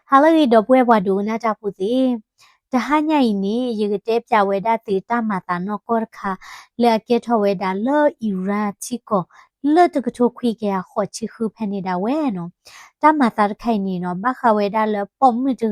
ဟါလၢအဂ့ၤ ဒီပုၢ်ဝဲၢ်ပှၤဒိကနၣ်တၢ်ဖိသ့ၣ်, တဟါညါအံၤန့ၣ် ယကတဲပၠးဝဲဒၣ်သုတၢ်မၤသးနီၢ်ကီၢ်တခါ လၢအကဲထီၣ်ဝဲဒၣ်လၢ Iran ထံကီၢ် လၢတကထိခွံကယၤဃိးဆံဃုဖဲန့ၣ်ဒၣ်ဝဲနီၤ. တၢ်မၤသးတခါအံၤန့ၣ်နီၤ ဘၣ်ဃးဝဲဒၣ်လၢပိာ်မုၣ်တဂၤ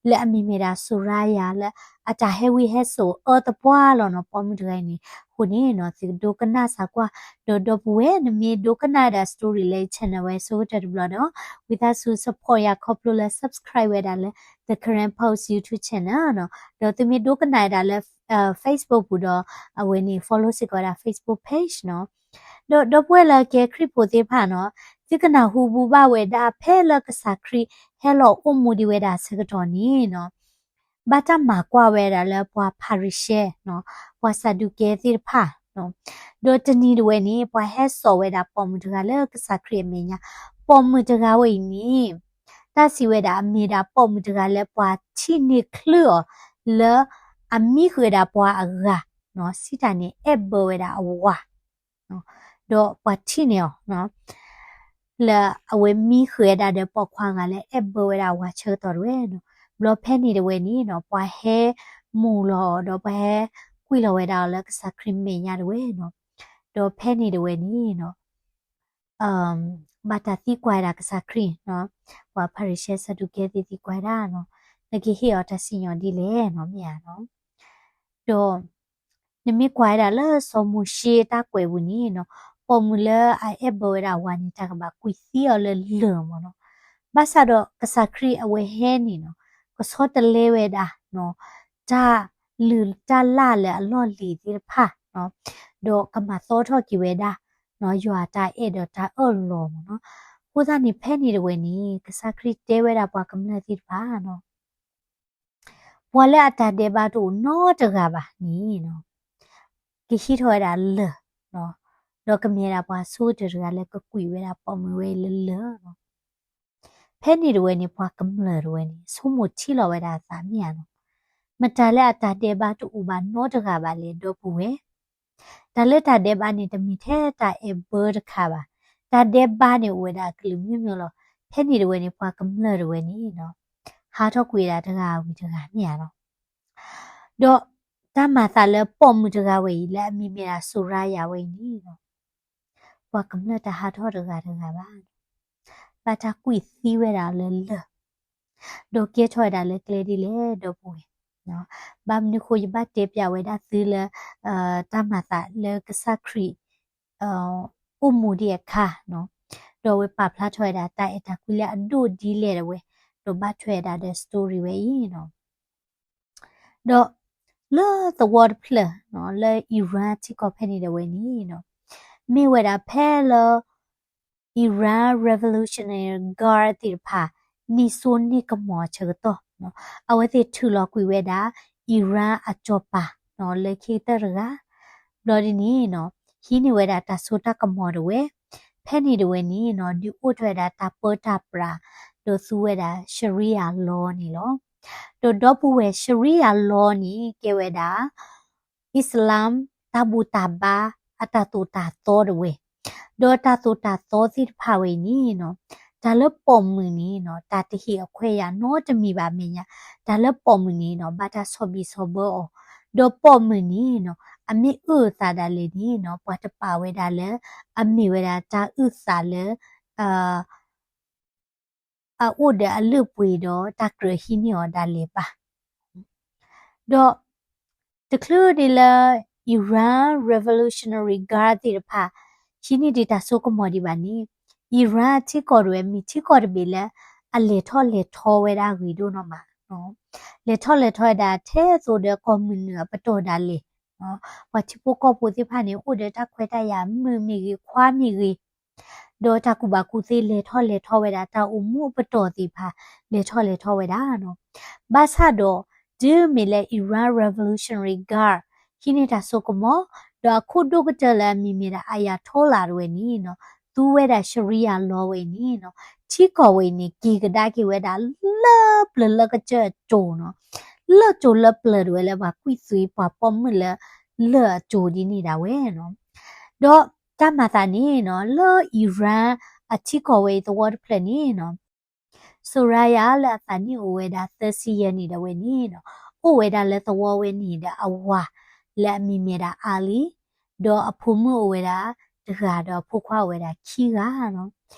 လၢအမံၤမ့ၢ်ဒၣ် Soraya လၢအတၢ်ဟဲဝံဟဲစိာ်အၢသပှၢ်လီၤနီၤ ပိာ်မုၣ်တဂၤအံၤန့ၣ်. အဃိန့ၣ်နီၤ သုကဒိကနၣ်စၢၤကွၢ် ဒီးဒီပုၢ်ဝဲၢ် နမ့ၢ်ဒိကနၣ်ဝဲဒၣ် story လၢ channel ဝဲဆိကတၢၢ်တဘျီဒီး ဝံသးစူၤ support ယၤ ခီဖျိလၢ subscribe ဝဲဒၣ်လၢ The Karen Post YouTube channel နီၤ. ဒီးသုမ့ၢ်ဒိကနၣ်ဝဲဒၣ်လၢ Facebook ပူၤဒီး အဝဲန့ၣ် follow စ့ၢ်ကီးဝဲဒၣ် Facebook page နီၤ. ဒီးဒီပုၢ်ဝဲၢ်လၢကဲခရံာ်ဖိသ့ၣ်တဖၣ်နီၤ သုကနၢ်ဟူဘူးဘၣ်ဝဲဒၣ် ဖဲလၢကစၢ်ခရံာ်ဟဲလီၤအိၣ်မူဒံးဝဲဒၣ်ဆၢကတီၢ်န့ၣ်နီၤ ဘၣ်တၢ်မၤကွၢ်ဝဲဒၣ်လၢပှၤဖၤရံၤၡဲနီၤ ပှၤစၤဒူးကဲသ့ၣ်တဖၣ်နီၤ. ဒီးတနံၤတဝဲန့ၣ် ပှၤဟဲစိာ်ဝဲဒၣ်ပိာ်မုၣ်တဂၤလၢကစၢ်ခရံာ်အမဲာ်ညါ, ပိာ်မုၣ်တဂၤဝဲအံၤန့ၣ် တၢ်စံးဝဲဒၣ်အမ့ၢ်ဒၣ်ပိာ်မုၣ်တဂၤလၢပှၤထံၣ်န့ၢ်ချုးအီၤ လၢအမံဃုာ်ဝဲဒၣ်ပှၤအဂၤနီၤ စံးတၢ်န့ၣ် အဲၣ်ဘၢဝဲဒၣ်အဝၤ ဒီးပှၤထံၣ်န့ၢ်အီၤ လၢအဝဲမံဃုာ်ဝဲဒၣ်ဒီးပိာ်ခွါဂၤလၢအဲၣ်ဘၢဝဲဒၣ်အဝၤဆၢကတီၢ်တဝဲနီၤ. ဘျီဖဲန့ၣ်တဝဲန့ၣ်နီၤ ပှၤဟဲမိၢ်လီၤအီၤ ဒီးပှၤဟဲကွံာ်လီၤဝဲဒၣ်အီၤလၢကစၢ်ခရံာ်မဲာ်ညါတဝဲနီၤ. ဒီးဖဲန့ၣ်တဝဲန့ၣ်နီၤ ဘၣ်တၢ်သံကွၢ်ဝဲဒၣ်ကစၢ်ခရံာ်နီၤ, ပှၤဖၤရံၤၡဲစၤဒူးကဲသ့ၣ်သံကွၢ်ဝဲဒၣ်နီၤ, နကဟ့ၣ်အီၤတၢ်စံၣ်ညီၣ်ဒ်လဲၣ်နီၤ မ့ၢ်ဧါနီၤ. ဒီး နမ့ၢ်ကွၢ်ဝဲဒၣ်လၢစီၤမိၤၡ့တၢ်ကွဲးပူၤန့ၣ်နီၤ, ပိာ်မုၣ်လၢအအဲၣ်ဘၢဝဲဒၣ်အဝၤန့ၣ် တၢ်ကဘၣ်ကွံာ်သံအီၤလၢလၢၢ်မ့ၢ်နီၤ. ဘၣ်ဆၣ်ဒီးကစၢ်ခရံာ်အဝဲဟဲန့ၣ်နီၤ, ကဆီတလဲဝဲဒၣ်နီၤ, တၢ်လုၢ်တၢ်လၢ်လၢအလီၢ်လံၤသ့ၣ်တဖၣ်နီၤ, ဒီးကမၤသီထီၣ်က့ၤဝဲဒၣ်နီၤ ယွၤအတၢ်အဲၣ်ဒီးတၢ်အၢၣ်လီၤမ့ၢ်နီၤ. အဃိသတးန့ၣ် ဖဲန့ၣ်တဝဲန့ၣ် ကစၢ်ခရံာ်တဲဝဲဒၣ်ပှၤကမျၢၢ်သ့ၣ်တဖၣ်နီၤ ပှၤလၢအတၢ်ဒဲးဘးတအိၣ်နီတဂၤဘၣ်န့ၣ်နီၤ, ကဟံးထီၣ်ဝဲဒၣ်လၢၢ်နီၤ, ဒီးကမ့ၢ်ဝဲဒၣ်ပှၤဆိကတၢၢ်တဂၤလၢကကွံာ်ဝဲဒၣ်ပိာ်မုၣ်ဝဲအံၤလၢလၢၢ်နီၤ. ဖဲန့ၣ်တဝဲန့ၣ် ပှၤကမျၢၢ်တဝဲန့ၣ် ဆိကမိၣ်ထံလီၤဝဲဒၣ်အသးမ့ၢ်ဧါနီၤ, မတၤလၢအတၢ်ဒဲးဘးတအိၣ်ဘၣ်နီတဂၤဘၣ်လဲၣ် ဒီပုၢ်ဝဲၢ် တၢ်လၢတၢ်ဒဲးဘးန့ၣ် တမ့ၢ်ထဲတၢ်အဲၣ်ဘၢတခါဘၣ်. တၢ်ဒဲးဘးန့ၣ်အိၣ်ဝဲဒၣ်အကလုာ်မ့ၢ်မ့ၢ်လီၤ. ဖဲန့ၣ်တဝဲန့ၣ် ပှၤကမျၢၢ်တဝဲန့ၣ်နီၤ, ဟးထီၣ်ကွံာ်ဝဲဒၣ်တဂၤဝံၤတဂၤမ့ၢ်ဧါနီၤ. ဒီးတၢ်မၤသးလၢပိာ်မုၣ်တဂၤဝဲအံၤ လၢအမံၤမ့ၢ်ဒၣ် Soraya ဝဲအံၤန့ၣ်နီၤ, ပှၤကမျၢၢ်တဟးထီၣ်တဂၤတဂၤဘၣ်. ဘၣ်တၢ်ကွံာ်သံဝဲဒၣ်လၢလၢၢ် ဒီးကဲထီၣ်ဝဲဒၣ်လၢကျဲဒ်လဲၣ် ဒီပုၢ်ဝဲၢ်. ဘၣ်မနုၤဃိ ယဘၣ်တဲပၠးဝဲဒၣ်သုလၢ တၢ်မၤသးလၢကစၢ်ခရံာ် အိၣ်မူဒံးအခါနီၤ, ဒီးအဝဲပာ်ဖျါထီၣ်ဝဲဒၣ်တၢ်အဲၣ်တၢ်ကွံလၢအဒိၣ်ဒ်လဲၣ်တဝဲ, ဒီးဘၣ်ထွဲဝဲဒၣ်ဒီး story ဝဲအံၤနီၤ. ဒီးလၢသဝီတဖျၢၣ်နီၤ လၢ Iran ထံကီၢ်ဖဲန့ၣ်တဝဲန့ၣ်နီၤ, မ့ၢ်ဝဲဒၣ်ဖဲလၢ Iran Revolutionary Guard သ့ၣ်တဖၣ် န့ၢ်စိန့ၢ်ကမီၤအဆၢကတီၢ်နီၤ, အဝဲသ့ၣ်ထုးလီၤကွံာ်ဝဲဒၣ် Iran အစီၤပၤနီၤ လၢခံကတၢၢ်တဂၤ, ဘျီဒ်န့ၣ်နီၤ ဟံးန့ၢ်ဝဲဒၣ်တၢ်စိတၢ်ကမီၤတဝဲ, ဖဲန့ၣ်တဝဲန့ၣ်နီၤ ဒုးအိၣ်ထီၣ်ဝဲဒၣ်တၢ်ပၢတၢ်ပြး ဒီးသူဝဲဒၣ် Sharia law န့ၣ်လီၤ. ဒီးဒီပုၢ်ဝဲၢ် Sharia law န့ၣ် ကဲဝဲဒၣ် Islam တၢ်ဘူၣ်တၢ်ဘါအတၢ်သိၣ်တၢ်သီတဝဲ, ဒီးတၢ်သိၣ်တၢ်သီသ့ၣ်တဖၣ်ဝဲအံၤန့ၣ်နီၤ, တၢ်လၢပိာ်မုၣ်န့ၣ်နီၤ တၢ်တဟ့ၣ်အခွဲးယာ်နီတမံၤဘၣ်အမဲာ်ညါ, တၢ်လၢပိာ်မုၣ်န့ၣ်နီၤ ဘၣ်တၢ်ဆီၣ်ဘံၣ်ဆီၣ်ဘၢအီၤ, ဒီးပိာ်မုၣ်န့ၣ်နီၤ အမ့ၢ်အုၣ်အသးဒၣ်လဲာ်န့ၣ်နီၤ ပှၤတပာ်ဝဲဒၣ်လၢ အမ့ၢ်ဝဲဒၣ်တၢ်အုၣ်သးလၢ အအိၣ်ဒီးအလုၢ်အပှ့ၤဒီးတၢ်ကြၢးဟံးန့ၢ်အီၤဒၣ်လဲာ်ဘၣ်. ဒီးတချုးဒ်လၢ Iran Revolutionary Guard သ့ၣ်တဖၣ် ဟံးန့ၢ်ဒံးတၢ်စိကမီၤဒံးဘၣ်န့ၣ်, Iran ထံကီၢ်တဝဲ မ့ၢ်ထံကီၢ်တဘ့ၣ်လၢ အလဲၤထီၣ်လဲၤထီဝဲဒၣ်ဂ့ၤဒိၣ်နီၢ်မး, လဲၤထီၣ်လဲၤထီဝဲဒၣ်ထဲသိးဒီးကီၢ်မုၢ်နုာ်အပတီၢ်ဒၣ်လဲာ်, ပှၤထံဖိကီၢ်ဖိသ့ၣ်တဖၣ်န့ၣ် အိၣ်ဒီးတၢ်ခွဲးတၢ်ယာ်မုာ်မ့ၢ်ဂ့ၤ ခွါမ့ၢ်ဂ့ၤ ဒီးတၢ်ကူၣ်ဘၣ်ကူၣ်သ့လဲၤထီၣ်လဲၤထီဝဲဒၣ် တၢ်အိၣ်မူအပတီၢ်သ့ၣ်တဖၣ် လဲၤထီၣ်လဲၤထီဝဲဒၣ်နီၤ. ဘၣ်ဆၣ်ဒီး တုၤမ့ၢ်လၢ Iran Revolutionary Guard ဟံးန့ၢ်တၢ်စိကမီၤ, ဒီးအခိၣ်ဒိၣ်ကတၢၢ်လၢအမံၤမ့ၢ်ဒၣ် Ayatollah တဝဲန့ၣ်နီၤ, သူဝဲဒၣ် Sharia law ဝဲအံၤန့ၣ်နီၤ, ထံကီၢ်ဝဲအံၤန့ၣ် က့ၤကဒါက့ၤဝဲဒၣ်လၢပျၢၤလၢကစၢၢ်အစိၤနီၤ, လၢစိၤလၢပျၢၤတဝဲလၢပှၤကွံာ်သွံပှၤပိာ်မုၣ်လၢ လၢၢ်အစိၤဒ်န့ၣ်ဒၣ်ဝဲနီၤ. ဒီးတၢ်မၤသးန့ၣ်နီၤ လၢ Iran အထံကီၢ်ဝဲအံၤသဝီတဖျၢၣ်န့ၣ်နီၤ, Soraya လၢအသးနံၣ်အိၣ်ဝဲဒၣ်သၢဆံယဲၢ်နံၣ်ဒၣ်ဝဲန့ၣ်နီၤ, အိၣ်ဝဲဒၣ်လၢသဝီဝဲန့ၣ်ဒီးအဝၤလၢအမံၤမ့ၢ်ဒၣ် Ali, ဒီးအဖိမုၣ်အိၣ်ဝဲဒၣ်တဂၤ ဒီးအဖိခွါအိၣ်ဝဲဒၣ်ခံဂၤနီၤ.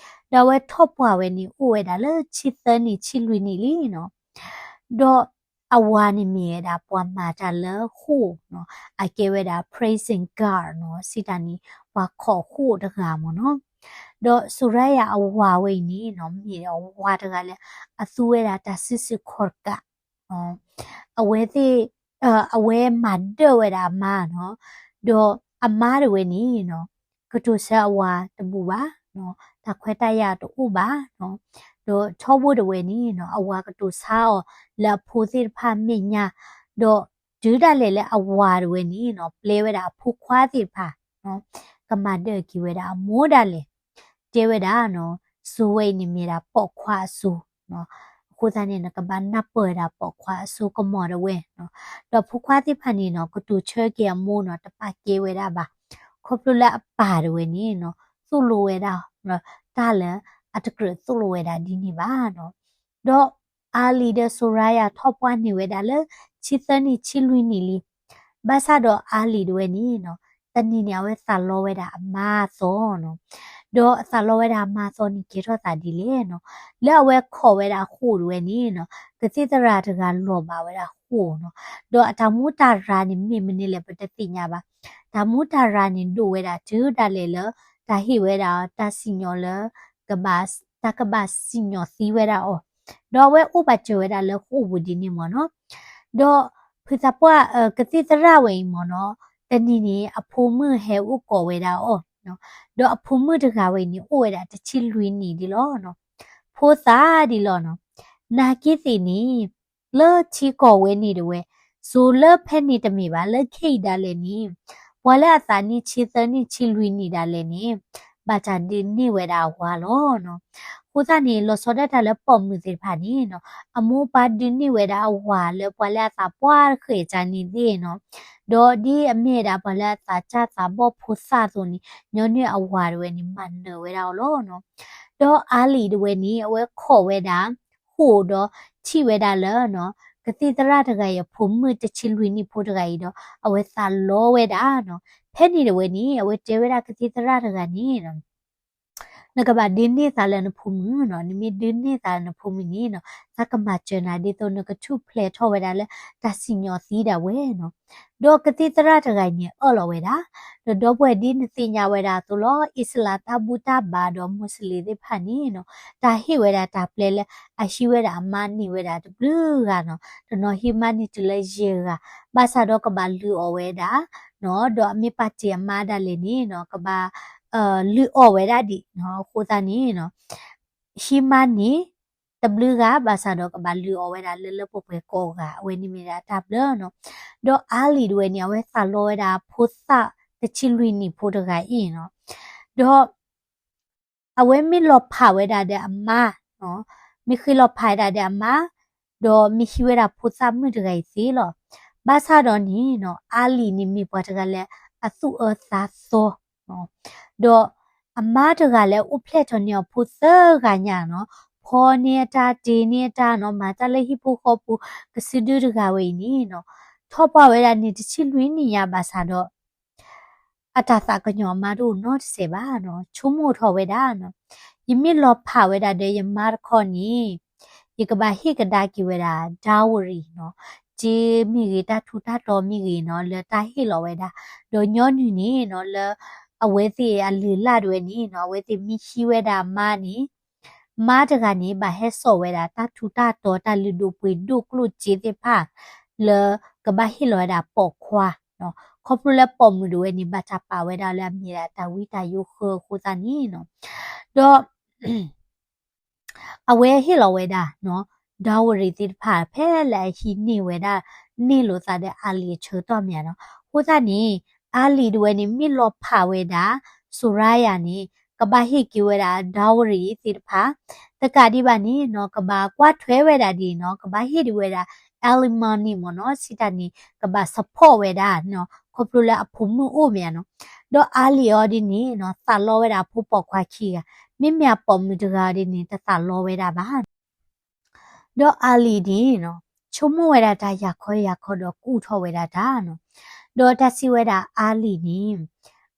ဒီးအဝဲထီၣ်ပှၢ်ဝဲန့ၣ် အိၣ်ဝဲဒၣ်လၢဆံသၢနံၣ်ဆံလွံၢ်နံၣ်လံနီၤ. ဒီးအဝၤန့ၣ်မ့ၢ်ဝဲဒၣ်ပှၤမၤတၢ်လၢဃိာ်နီၤ, အကဲဝဲဒၣ် prison guard နီၤ, စံးတၢ်န့ၣ် ပှၤခိးဃိာ်တဂၤမ့ၢ်နီၤ. ဒီး Soraya အဝၤဝဲအံၤန့ၣ်နီၤ မ့ၢ်အဝၤတဂၤလၢ အသူဝဲဒၣ်တၢ်စုဆူၣ်ခီၣ်တကး အဝဲသ့ၣ်, အဝဲမၤဒၢၣ်ဝဲဒၣ်အမါနီၤ, ဒီးအမါတဝဲန့ၣ်နီၤ, ကတိၤဆၢအဝၤတဘူၣ်ဘၣ်, တၢ်ခွဲးတၢ်ယာ်တအိၣ်ဘၣ်နီၤ, ဒီးထီဘိတဝဲန့ၣ်နီၤ အဝၤကတိၤဆါအီၤလၢအဖိသ့ၣ်တဖၣ်မဲာ်ညါ, ဒီးတုၤဒၣ်လဲာ်လၢအဝၤတဝဲန့ၣ်နီၤ ပျဲဝဲဒၣ်အဖိခွါသ့ၣ်တဖၣ် ကမၤဒၢၣ်က့ၤဝဲဒၣ်အမိၢ်ဒၣ်လဲာ်, တဲဝဲဒၣ်နီၤ, စိၤဝဲအံၤန့ၣ်မ့ၢ်ဒၣ်ပိာ်ခွါအစိၤ, အဃိသတးန့ၣ် နကဘၣ်နၢ်ပၢၢ်ဝဲဒၣ်ပိာ်ခွါအစိၤကမီၤတဝဲနီၤ. ဒီးဖိခွါသ့ၣ်တဖၣ်န့ၣ်နီၤ ကတိၤဆၢက့ၤအမိၢ်နီၤ တပာ်ကဲဝဲဒၣ်ဘၣ်, ခီဖျိလၢအပၢ်တဝဲန့ၣ်နီၤ သိၣ်လိဝဲဒၣ် တၢ်လၢအတကြၢးသိၣ်လိဝဲဒၣ်ဒ်န့ၣ်ဘၣ်နီၤ. ဒီး Ali ဒီး Soraya ထီၣ်ပှၢ်န့ၢ်ဝဲဒၣ်လၢ ဆံသၢနံၣ်ဆံလွံၢ်နံၣ်လံ. ဘၣ်ဆၣ်ဒီး Ali တဝဲန့ၣ်နီၤ တနံၤန့ၣ် အဝဲသးလီဝဲဒၣ်အမါအသီနီၤ. ဒီးအသးလီဝဲဒၣ်အမါအသီန့ၣ် ကဲထီၣ်သးဒ်လဲၣ်နီၤ, လၢအဝဲခိးဝဲဒၣ်ဃိာ်တဝဲန့ၣ်နီၤ ကသံၣ်သရၣ်တဂၤလီၤဘၣ်ဝဲဒၣ်ဃိာ်နီၤ. ဒီးအတၢ်မူတၢ်ရၤန့ၣ် မ့ၢ်မနုၤလဲၣ် ပတသ့ၣ်ညါဘၣ်. တၢ်မူတၢ်ရၤန့ၣ် ဒိၣ်ဝဲဒၣ်တုၤဒၣ်လဲာ်လၢ တၢ်ဟ့ၣ်ဝဲဒၣ်တၢ်စံၣ်ညီၣ်လၢ ကဘၣ်, တၢ်ကဘၣ်စံၣ်ညီၣ်သံဝဲဒၣ်အီၤ, ဒီးအဝဲအိၣ်ဘၣ်စၢၤဝဲဒၣ်လၢဃိာ်ပူၤဒ်န့ၣ်မ့ၢ်နီၤ. ဒီးဖုသးပှၢ် ကသံၣ်သရၣ်ဝဲအံၤမ့ၢ်နီၤ တနံၤန့ၣ် အဖိမုၣ်ဟဲအိၣ်ကိးဝဲဒၣ်အီၤ, ဒီးအဖိမုၣ်တဂၤဝဲအံၤန့ၣ် အိၣ်ဝဲဒၣ်တဆံလွံၢ်နံၣ်ဒ်လီၤ. ဖိသၣ်ဒ်လီၤနီၤ. နာ်က့သ့ၣ်န့ၣ် လၢထံကီၢ်ဝဲန့ၣ်တဝဲ, စိၤလၢဖဲန့ၣ်တမ့ၢ်ဘၣ် လၢခဲအံၤဒၣ်လဲာ်န့ၣ် ပှၤလၢအသးနံၣ်ဆံသၢနံၣ်ဆံလွံၢ်နံၣ်ဒၣ်လဲာ်န့ၣ် ဘၣ်တၢ်ဒုးန့ၢ်ဝဲဒၣ်အဝၤလီၤနီၤ. အဃိသတးန့ၣ် လီၤဆီဒၣ်တၢ်လၢပိာ်မုၣ်သ့ၣ်တဖၣ်န့ၣ်နီၤ အမိၢ်အပၢ်ဒုးန့ၢ်ဝဲဒၣ်အဝၤလၢပှၤလၢအသးပှၢ်တဃဲၤကၢန့ၣ်သ့ၣ်နီၤ, ဒီးဒ်အမ့ၢ်ဝဲဒၣ်ပှၤလၢအသးစၢ်သးဘီၣ်ဖိသၣ်အသိးန့ၣ် ညီနုၢ်အဝၤတဝဲန့ၣ် မၤနၢၤဝဲဒၣ်အီၤလီၤနီၤ. ဒီး Ali တဝဲန့ၣ် အဝဲခိးဝဲဒၣ် ဃိာ်ဒီးထံၣ်ဝဲဒၣ်လၢနီၤ ကသံၣ်သရၣ်တဂၤအံၤအဖိမုၣ်တဆံလွံၢ်နံၣ်ဖိတဂၤအံၤဒီး အဝဲသးလီဝဲဒၣ်နီၤ. ဖဲန့ၣ်တဝဲန့ၣ် အဝဲတဲဝဲဒၣ်ကသံၣ်သရၣ်တဂၤန့ၣ်နီၤ နကဘၣ်ဒုးန့ၢ်သးလၢနဖိမုၣ်နီၤ, နမ့ၢ်ဒုးန့ၢ်သးလၢနဖိမုၣ်န့ၣ်နီၤ သးကမၤစၢၤနၤဒ်သိး နကထူၣ်ဖျဲးထီၣ်ဝဲဒၣ်လၢတၢ်စံၣ်ညီၣ်သံဒၣ်ဝဲနီၤ. ဒီးကသံၣ်သရၣ်တဂၤအံၤန့ၣ် အၢၣ်လီၤဝဲဒၣ်, ဒီးဒီပုၢ်ဝဲၢ်ဒ်နသ့ၣ်ညါဝဲဒၣ်အသိးလီၤ အံၣ်စလၣ်တၢ်ဘူၣ်တၢ်ဘါဒီးမူးစလ့ၣ်သ့ၣ်တဖၣ်န့ၣ်နီၤ တၢ်ဟ့ၣ်ဝဲဒၣ်တၢ်ပျဲလၢအဟံးဝဲဒၣ်အမါန့ၢ်ဝဲဒၣ်တဘျုးဂၤနီၤ, တနီၤဟံးမါန့ၢ်တုၤလၢယဲၢ်ဂၤ, ဘၣ်ဆၣ်ဒီးကဘၣ်လုၢ်အီၣ်ဝဲဒၣ်နီၤ, ဒီးအမ့ၢ်ပာ်တ့ၢ်အမါဒၣ်လဲာ်န့ၣ်နီၤ ကဘၣ် လုၢ်အီၣ်ဝဲဒၣ်ဒံးနီၤ. အဃိသတးန့ၣ်နီၤ ဟံးမါန့ၢ်တဘျုးဂၤ ဘၣ်ဆၣ်ဒီးကဘၣ်လုၢ်အီၣ်ဝဲဒၣ်လၢလၢပှဲၤပှဲၤကိးဂၤ အဝဲန့ၣ်မ့ၢ်ဒၣ်တၢ်ဘျၢနီၤ. ဒီး Ali တဝဲန့ၣ် အဝဲသးလီဝဲဒၣ်ဖိသၣ်တဆံလွံၢ်နံၣ်ဖိတဂၤအံၤနီၤ, ဒီး အဝဲမ့ၢ်လီၤဖးဝဲဒၣ်ဒီးအမါ, မ့ၢ်ဃ့လီၤဖးဝဲဒၣ်ဒီးအမါ, ဒီးမ့ၢ်ဟံးဝဲဒၣ်ဖိသၣ်မုၣ်တဂၤအံၤသ့လီၤ. ဘၣ်ဆၣ်ဒီးန့ၣ်နီၤ Ali န့ၣ်မ့ၢ်ပှၤတဂၤလၢအသူၣ်အၢသးသီ, ဒီးအမါတဂၤလၢအိၣ်ဖျဲၣ်ထီၣ်န့ၢ်အီၤဖိသၢဂၤညါနီၤ, ဖီန့ၢ်အတၢ်တ့န့ၢ်အတၢ်နီၤ, မၤတၢ်လၢဟံၣ်ဖိဃီဖိ ကစုဒုတဂၤဝဲအံၤန့ၣ်နီၤ, ထီၣ်ပှၢ်ဝဲဒၣ်န့ၣ် တဆံလွံၢ်နံၣ်ညါဘၣ်ဆၣ်ဒီး အတၢ်သးကညီၤအမါတအိၣ်နီတစဲးဘၣ်နီၤ, ဆိကမိၣ်ထီၣ်ဝဲဒၣ်နီၤ, ယမ့ၢ်လီၤဖးဝဲဒၣ်ဒီးယမါတခီန့ၣ် ယကဘၣ်ဟ့ၣ်ကဒါက့ၤဝဲဒၣ် dowry နီၤ, စ့မ့ၢ်ဂ့ၤ တၢ်ထူးတၢ်တီၤမ့ၢ်ဂ့ၤနီၤ လၢတၢ်ဟ့ၣ်လီၤဝဲဒၣ်, ဒီးညီနုၢ်န့ၣ်နီၤ လၢအဝဲသ့ၣ်အလုၢ်အလၢ်တဝဲန့ၣ်နီၤ အဝဲသ့ၣ်မ့ၢ်ဟံးဝဲဒၣ်အမါန့ၣ် မါတဂၤန့ၣ် ဘၣ်ဟဲစိာ်ဝဲဒၣ်တၢ်ထူးတၢ်တီၤ တၢ်လုၢ်ဒိၣ်ပှ့ၤဒိၣ်ကျိၣ်စ့သ့ၣ်တဖၣ် လၢကဘၣ်ဟ့ၣ်လီၤဝဲဒၣ်ပိာ်ခွါနီၤ, ခီဖျိလၢပိာ်မုၣ်တဝဲန့ၣ် ဘၣ်တၢ်ပာ်ဝဲဒၣ်လၢအမ့ၢ်ဒၣ်တၢ်ဝံတၢ်ယိးဃၢအဃိသတးန့ၣ်နီၤ, ဒီး အဝဲဟ့ၣ်လီၤဝဲဒၣ်နီၤ dowry သ့ၣ်တဖၣ် ဖဲလၢအဟံးန့ၢ်ဝဲဒၣ် န့ၢ်လိာ်သးဒီး Ali အဆၢကတီၢ်မ့ၢ်နီၤ, အဃိသတးန့ၣ် Ali တဝဲန့ၣ် မ့ၢ်လီၤဖးဝဲဒၣ် Soraya န့ၣ် ကဘၣ်ဟ့ၣ်က့ၤဝဲဒၣ် dowry သ့ၣ်တဖၣ်, တကးဒံးဘၣ်န့ၣ်နီၤ ကဘၣ်ကွၢ်ထွဲဝဲဒၣ်ဒ်နီၤ ကဘၣ်ဟ့ၣ်ဒံးဝဲဒၣ် alimony မ့ၢ်နီၤ စံးတၢ်န့ၣ် ကဘၣ် support ဝဲဒၣ်နီၤ ခီဖျိလၢအဖိမုၣ်အိၣ်မ့ၢ်နီၤ, ဒီး Ali အီၤဒ်န့ၣ်နီၤ သးလီဝဲဒၣ်အဖိပိာ်ခွါခံဂၤ, မ့မ့ၢ်အပိာ်မုၣ်တဂၤအီၤဒ်န့ၣ် တသးလီဝဲဒၣ်ဘၣ်နီၤ ဒီးအၤလံၤန့ၣ်နီၤ ဆိကမိၣ်ဝဲဒၣ်တၢ်ယၤခီယၤခီဒီးကူၣ်ထီၣ်ဝဲဒၣ်တၢ်နီၤ. ဒီးတၢ်စံးဝဲဒၣ်အၤလံၤန့ၣ်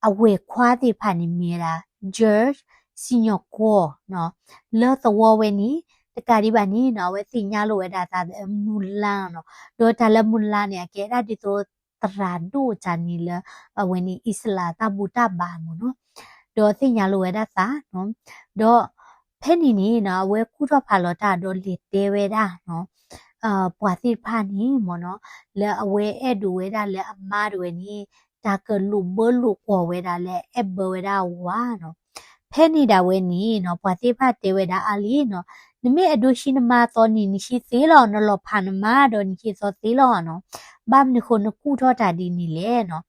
အဝဲၢ်ခွါသ့ၣ်တဖၣ်န့ၣ်မ့ၢ်ဝဲဒၣ် George စံၣ်ညီၣ်ကွီၢ်နီၤ လၢသဝီဝဲန့ၣ် တကးဒံးဘၣ်န့ၣ်နီၤ အဝဲသ့ၣ်ညါလိာ်ဝဲဒၣ်သး Mulan နီၤ. ဒီးတၢ်လၢ Mulan န့ၣ် အကဲဒၣ်ဒ်သိး သရၣ်ဒိၣ်တၢ်န့ၣ်လၢ အဝဲန့ၣ် အံၣ်စရ့လးတၢ်ဘူၣ်တၢ်ဘါမ့ၢ်နီၤ. ဒီးသ့ၣ်ညါလိာ်ဝဲဒၣ်သးနီၤ. ဒီးဖဲန့ၣ်န့ၣ်နီၤ အဝဲကူၣ်ထီၣ်ဖးလီၤတၢ်ဒီးလဲၤတဲဝဲဒၣ်နီၤ ပှၤသ့ၣ်တဖၣ်န့ၣ်မ့ၢ်နီၤ လၢအဝဲအဲၣ်ဒိးဝဲဒၣ်လၢအမါတဝဲန့ၣ် တၢ်ကလိာ်ဘၢလိာ်ကွီၢ်ဝဲဒၣ်လၢအဲၣ်ဘၢဝဲဒၣ်အဝၤနီၤ. ဖဲန့ၣ်ဒၣ်ဝဲန့ၣ်နီၤ ပှၤသ့ၣ်တဖၣ်တဲဝဲဒၣ်အၤလံၤနီၤ နမ့ၢ်အဲၣ်ဒိးဟံးနမါသီန့ၣ် နဟံးသ့လီၤ, နလီၤဖးနမါဒီးနဟံးသီသ့လီၤနီၤ. ဘၣ်မနုၤဃိနကူၣ်ထီၣ်တၢ်ဒ်န့ၣ်လဲၣ်နီၤ.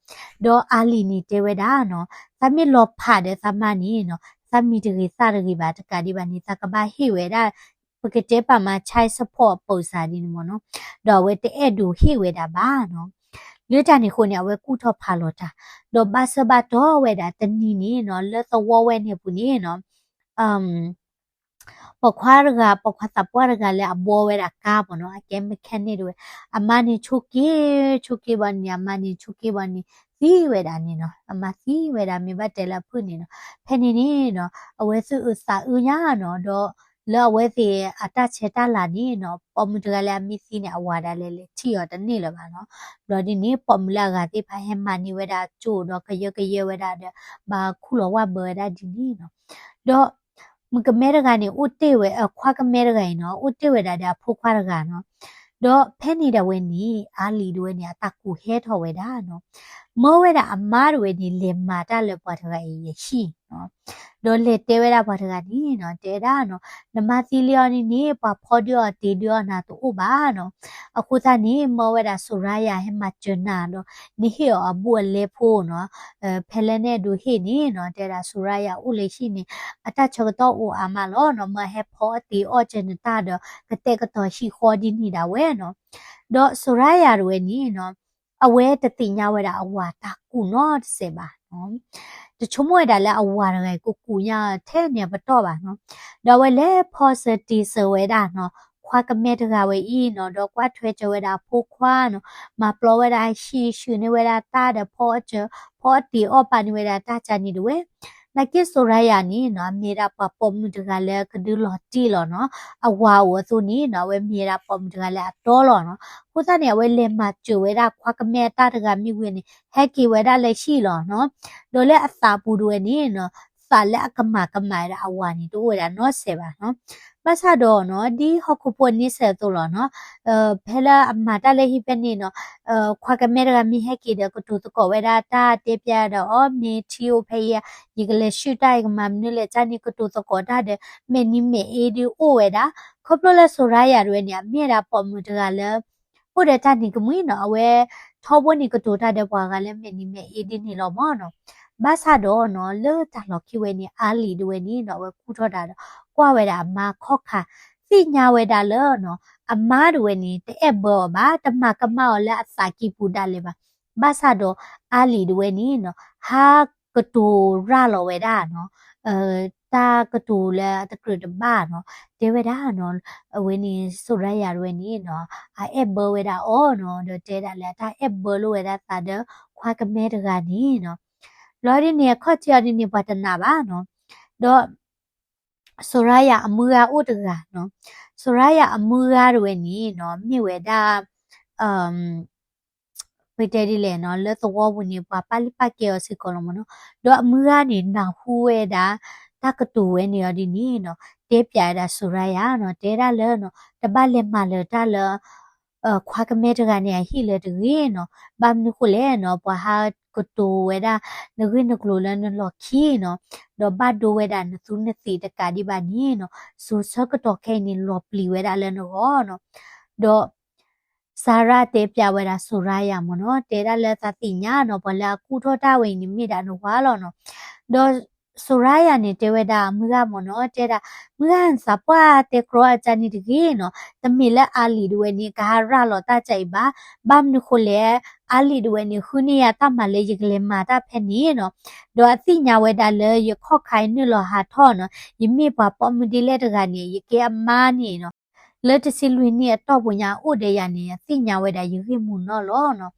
ဒီးအၤလံၤန့ၣ်တဲဝဲဒၣ်နီၤ သးမ့ၢ်လီၤဖးဒီးသးမါန့ၣ်နီၤ သးမံၤတဂ့ၤသၣ်တဂ့ၤဘၣ် တကးဒံးဘၣ်န့ၣ် သးကဘၣ်ဟ့ၣ်ဝဲဒၣ် ပကတဲပာ်မး child support အပၢၢ်စးဒ်န့ၣ်မ့ၢ်နီၤ. ဒီးအဝဲတအဲၣ်ဒိးဟ့ၣ်ဝဲဒၣ်ဘၣ်နီၤ. လၢတၢ်န့ၣ်အဃိန့ၣ် အဝဲကူၣ်ထီၣ်ဖးလီၤတၢ် ဒီးဘၣ်ဆၢဘၣ်တီၢ်ဝဲဒၣ်တနံၤန့ၣ်နီၤ လၢသဝီဝဲန့ၣ်အပူၤန့ၣ်နီၤ ပိာ်ခွါတဂၤ ပိာ်ခွါသးပှၢ်တဂၤလၢအဘှီဝဲဒၣ်ကါမ့ၢ်နီၤ အကဲ mechanic တဝဲ အမါန့ၣ်ဆိးက့ ဆိးက့ဘၣ်န့ၣ် အမါန့ၣ်ဆိးက့ဘၣ်န့ၣ် သံဝဲဒၣ်န့ၣ်နီၤ အမါသံဝဲဒၣ် မ့ၢ်ဘၣ်တဲလၢအဖုၣ်န့ၣ်နီၤ. ဖဲန့ၣ်န့ၣ်နီၤ အဝဲသူၣ်အုးသးအုးညါနီၤ ဒီးလၢအဝဲသ့ၣ်အတၢ်ဆဲးတၢ်လၤန့ၣ်နီၤ ပိာ်မုၣ်တဂၤလၢအမ့ၢ်သံန့ၣ် အဝၤဒၣ်လဲာ်လဲၤထံၣ်အီၤတန့ၢ်လၢၤဘၣ်နီၤ. ဘျီဒ်န့ၣ် ပိာ်မုၣ်လၢအဂၤသ့ၣ်တဖၣ်ဟဲမၤန့ၢ်ဝဲဒၣ်ကၠိဒီးကယၢကယဲဝဲဒၣ်ဒီး ဘၣ်ခူၣ်လီၤဝၣ်ဘၢဝဲဒၣ်ဒ်န့ၣ်နီၤ. ဒီး မုၣ်ကမဲတဂၤန့ၣ် အိၣ်တ့ၢ်ဝဲ ခွါကမဲတဂၤအံၤနီၤ အိၣ်တ့ၢ်ဝဲဒၣ်ဒီးအဖိခွါတဂၤနီၤ. ဒီးဖဲန့ၣ်ဒၣ်ဝဲန့ၣ် အၤလံၤတဝဲန့ၣ် အတၢ်ကူၣ်ဟဲထီၣ်ဝဲဒၣ်နီၤ မၢဝဲဒၣ်အမါတဝဲန့ၣ် လဲၤမၤတၢ်လၢပှၤတဂၤအံၤအဟံၣ်နီၤ. ဒီးလဲၤတဲဝဲဒၣ်ပှၤတဂၤန့ၣ်နီၤ တဲဝဲဒၣ်နီၤ နမါသံလံအီၤန့ၣ်န့ၣ် ပှၤဖီဒုးအီၤတ့ဒုးအီၤနၤတအိၣ်ဘၣ်နီၤ. အဃိသတးန့ၣ် မၢဝဲဒၣ်စိၤရါယၤဟဲမၤစၢၤနၤဒီး နဟ့ၣ်အီၤအဘူးအလဲဖိနီၤ ဖဲလၢနအဲၣ်ဒိးဟ့ၣ်န့ၣ်နီၤ တဲဒၣ်စိၤရါယၤအိၣ်လၢဟံၣ်န့ၣ် အတၢ်ဆၢကတီၢ်အိၣ်အါမးလီၤနီၤ မၢဟဲဖီအီၣ်တ့အီၣ်စၢၤနတၢ်ဒီး ကတဲာ်ကတီၤဟံၣ်ဃီဒ်န့ၣ်ဒၣ်ဝဲနီၤ. ဒီးစိၤရါယၤတဝဲန့ၣ်နီၤ အဝဲတသ့ၣ်ညါဝဲဒၣ်အဝၤတၢ်ကူၣ်နီတစဲးဘၣ်နီၤ တဆိကမိၣ်ဝဲဒၣ်လၢအဝၤတဂၤအံၤကကူၣ်ညါထဲန့ၣ်အပတီၢ်ဘၣ်နီၤ. ဒီးအဝဲလဲၤဖီစၢၤတ့ၢ်စၢၤဝဲဒၣ်နီၤ ခွါကမဲတဂၤဝဲအံၤနီၤ ဒီးကွၢ်ထွဲစၢၤဝဲဒၣ်အဖိခွါနီၤ မၤပျီဝဲဒၣ်ဟံၣ် ဆှၢန့ၢ်ဝဲဒၣ်တၢ်ဒီးဖီအီၣ်စၢၤ ဖီအီၣ်တ့ၢ်အီၣ်ပာ်န့ၢ်ဝဲဒၣ်တၢ်ကၢ်န့ၣ်တဝဲ နာ်က့စိၤရါယၤန့ၣ်နီၤ အမ့ၢ်ဒၣ်ပှၤပိာ်မုၣ်တဂၤလၢကဒုးလီၤတံၢ်လီၤနီၤ အဝၤအိၣ်အသိးန့ၣ်နီၤ အဝဲမ့ၢ်ဒၣ်ပိာ်မုၣ်တဂၤလၢအတီလီၤနီၤ. အဃိသတးန့ၣ် အဝဲလဲၤမၤစၢၤဝဲဒၣ်ခွါကမဲအတၢ်တဂၤမ့ၢ်ဝံၤန့ၣ် ဟဲက့ၤဝဲဒၣ်လၢဟံၣ်လီၤနီၤ. ဒီးလၢအသးပူၤတဝဲန့ၣ်နီၤ သးလၢအကမၣ်ကမၣ်ဝဲဒၣ်အဝၤန့ၣ် တအိၣ်ဝဲဒၣ်နီတစဲးဘၣ်နီၤ. ဘၣ်ဆၣ်ဒီးနီၤ ဒ်ဟီၣ်ခိၣ်ဖိန့ဆၢၣ်အသိးလီၤနီၤ ဖဲလၢအမၤတၢ်လၢဟံၣ်ဖဲန့ၣ်နီၤ ခွါကမဲတဂၤမ့ၢ်ဟဲက့ၤဒီး ကတိၤသကိးဝဲဒၣ်တၢ်တဲပျးဒီးအီၤ မ့ၢ်ထံအိၣ်ဖဲအံၤဧါ ယကလဲၤဆှုၣ်တၢ် ယကမၤမနုၤလဲၣ် ကၢ်န့ၣ်ကတိၤသကိးတၢ်ဒီး မဲာ်နံၤမဲာ်အ့ဒ်အိၣ်ဝဲဒၣ်. ခီဖျိလၢစိၤရါယၤတဝဲန့ၣ် အမ့ၢ်ဒၣ်ပိာ်မုၣ်တဂၤလၢ အိၣ်ဒီးတၢ်နံၤကမှံနီၤ အဝဲထီဘိန့ၣ်ကတိၤတၢ်ဒီးပှၤဂၤလၢမဲာ်နံၤမဲာ်အ့ဒ်န့ၣ်လီၤမ့ၢ်နီၤ. ဘၣ်ဆၣ်ဒီးနီၤ လၢတၢ်လီၢ်ခံဝဲန့ၣ် အၤလံၤတဝဲန့ၣ်နီၤ အဝဲကူၣ်ထီၣ်တၢ်ဒီး ကွၢ်ဝဲဒၣ်အမါခီၣ်ခါ သ့ၣ်ညါဝဲဒၣ်လၢနီၤ အမါတဝဲန့ၣ် တအဲၣ်ဘၢအီၤဘၣ် တမၤကမၣ်အီၤလၢအသးကံၢ်ပူၤဒၣ်လဲာ်ဘၣ်. ဘၣ်ဆၣ်ဒီးအၤလံၤတဝဲန့ၣ်နီၤ ဟးကတိၤရၤလီၤဝဲဒၣ်နီၤ တၢ်ကတိၤလၢအတကြၢးတဘၣ်နီၤ တဲဝဲဒၣ်နီၤ အဝဲန့ၣ် စိၤရါယၤတဝဲန့ၣ်နီၤ အအဲၣ်ဘၢဝဲဒၣ်အီၤနီၤ ဒီးတဲဒၣ်လၢအတၢ်အဲၣ်ဘၢလိာ်ဝဲဒၣ်သးဒီးခွါကမဲတဂၤန့ၣ်နီၤ. ဘျီဒ်န့ၣ် အခီၣ်ထံးအီၤဒ်န့ၣ် ပှၤတနာ်ဘၣ်နီၤ ဒီး စိၤရါယၤအမုၢ်ဂၤအိၣ်တဂၤနီၤ စိၤရါယၤအမုၢ်ဂၤတဝဲန့ၣ်နီၤ မ့ၢ်ဝဲဒၣ် ပတဲဒ်လဲၣ်နီၤ လၢသဝီပူၤန့ၣ် ပှၤပာ်လုၢ်ပာ်ကဲအီၤစ့ၢ်ကီးလီၤမ့ၢ်နီၤ. ဒီးအမုၢ်ဂၤန့ၣ် နၢ်ဟူဝဲဒၣ် တၢ်ကတိၤဝဲန့ၣ်အီၤဒ်န့ၣ်နီၤ တဲပျးဝဲဒၣ်စိၤရါယၤနီၤ တဲဒၣ်လၢနီၤ တဘၣ်လဲၤမၤလၢၤတၢ်လၢ ခွါကမဲတဂၤန့ၣ် အဟံၣ်လၢၤတဂ့ၤနီၤ. ဘၣ်မနုၤဃိလဲၣ်နီၤ ပှၤဟးကတိၤဝဲဒၣ် နဂ့ၢ်နကျိၤလၢနလီၢ်ခံနီၤ ဒီးဘၣ်ဒိဝဲဒၣ်နသူးနသ့းတကးဒံးဘၣ်န့ၣ်နီၤ စိၤဆၢကတီၢ်ခဲအံၤန့ၣ် လီၤပျံၤဝဲဒၣ်လၢနဂီၢ်နီၤ. ဒီး စၤရါတဲပျးဝဲဒၣ်စိၤရါယၤမ့ၢ်နီၤ တဲဒၣ်လၢသးသ့ၣ်ညါနီၤ ပှၤလၢအကူၣ်ထီၣ်တၢ်ဝဲအံၤန့ၣ် မ့ၢ်ဒၣ်နဝၤလီၤနီၤ. ဒီးစိၤရါယၤန့ၣ် တဲဝဲဒၣ်မုၢ်ဂၤမ့ၢ်နီၤ တဲဒၣ် မုၢ်ဂၤ နသးပှၢ်တဲကြီအကၢ်န့ၣ်တဂ့ၤနီၤ တမ့ၢ်လၢအၤလံၤတဝဲန့ၣ် ကဟးရၤလီၤတၢ်ကၢ်အံၤဘၣ်. ဘၣ်မနုၤဃိလဲၣ် အၤလံၤတဝဲန့ၣ် ဃုန့ၢ်ယၤတၢ်မၤလၢယကလဲၤမၤတၢ်ဖဲန့ၣ်နီၤ. ဒီးအသ့ၣ်ညါဝဲဒၣ်လၢယခီၣ်ခါအံၤနုာ်လီၤဟးထီၣ်နီၤ ယမ့ၢ်ပှၤပိာ်မုၣ်ဒ်လဲၣ်တဂၤန့ၣ် ယကဲအမါန့ၣ်နီၤ လၢတဆံလွံၢ်နံၣ်အတီၢ်ပူၤညါ အအိၣ်ဒီးယၤန့ၣ် ယသ့ၣ်ညါဝဲဒၣ်ယဂ့ၢ်မုာ်နီၢ်လီၤနီၤ.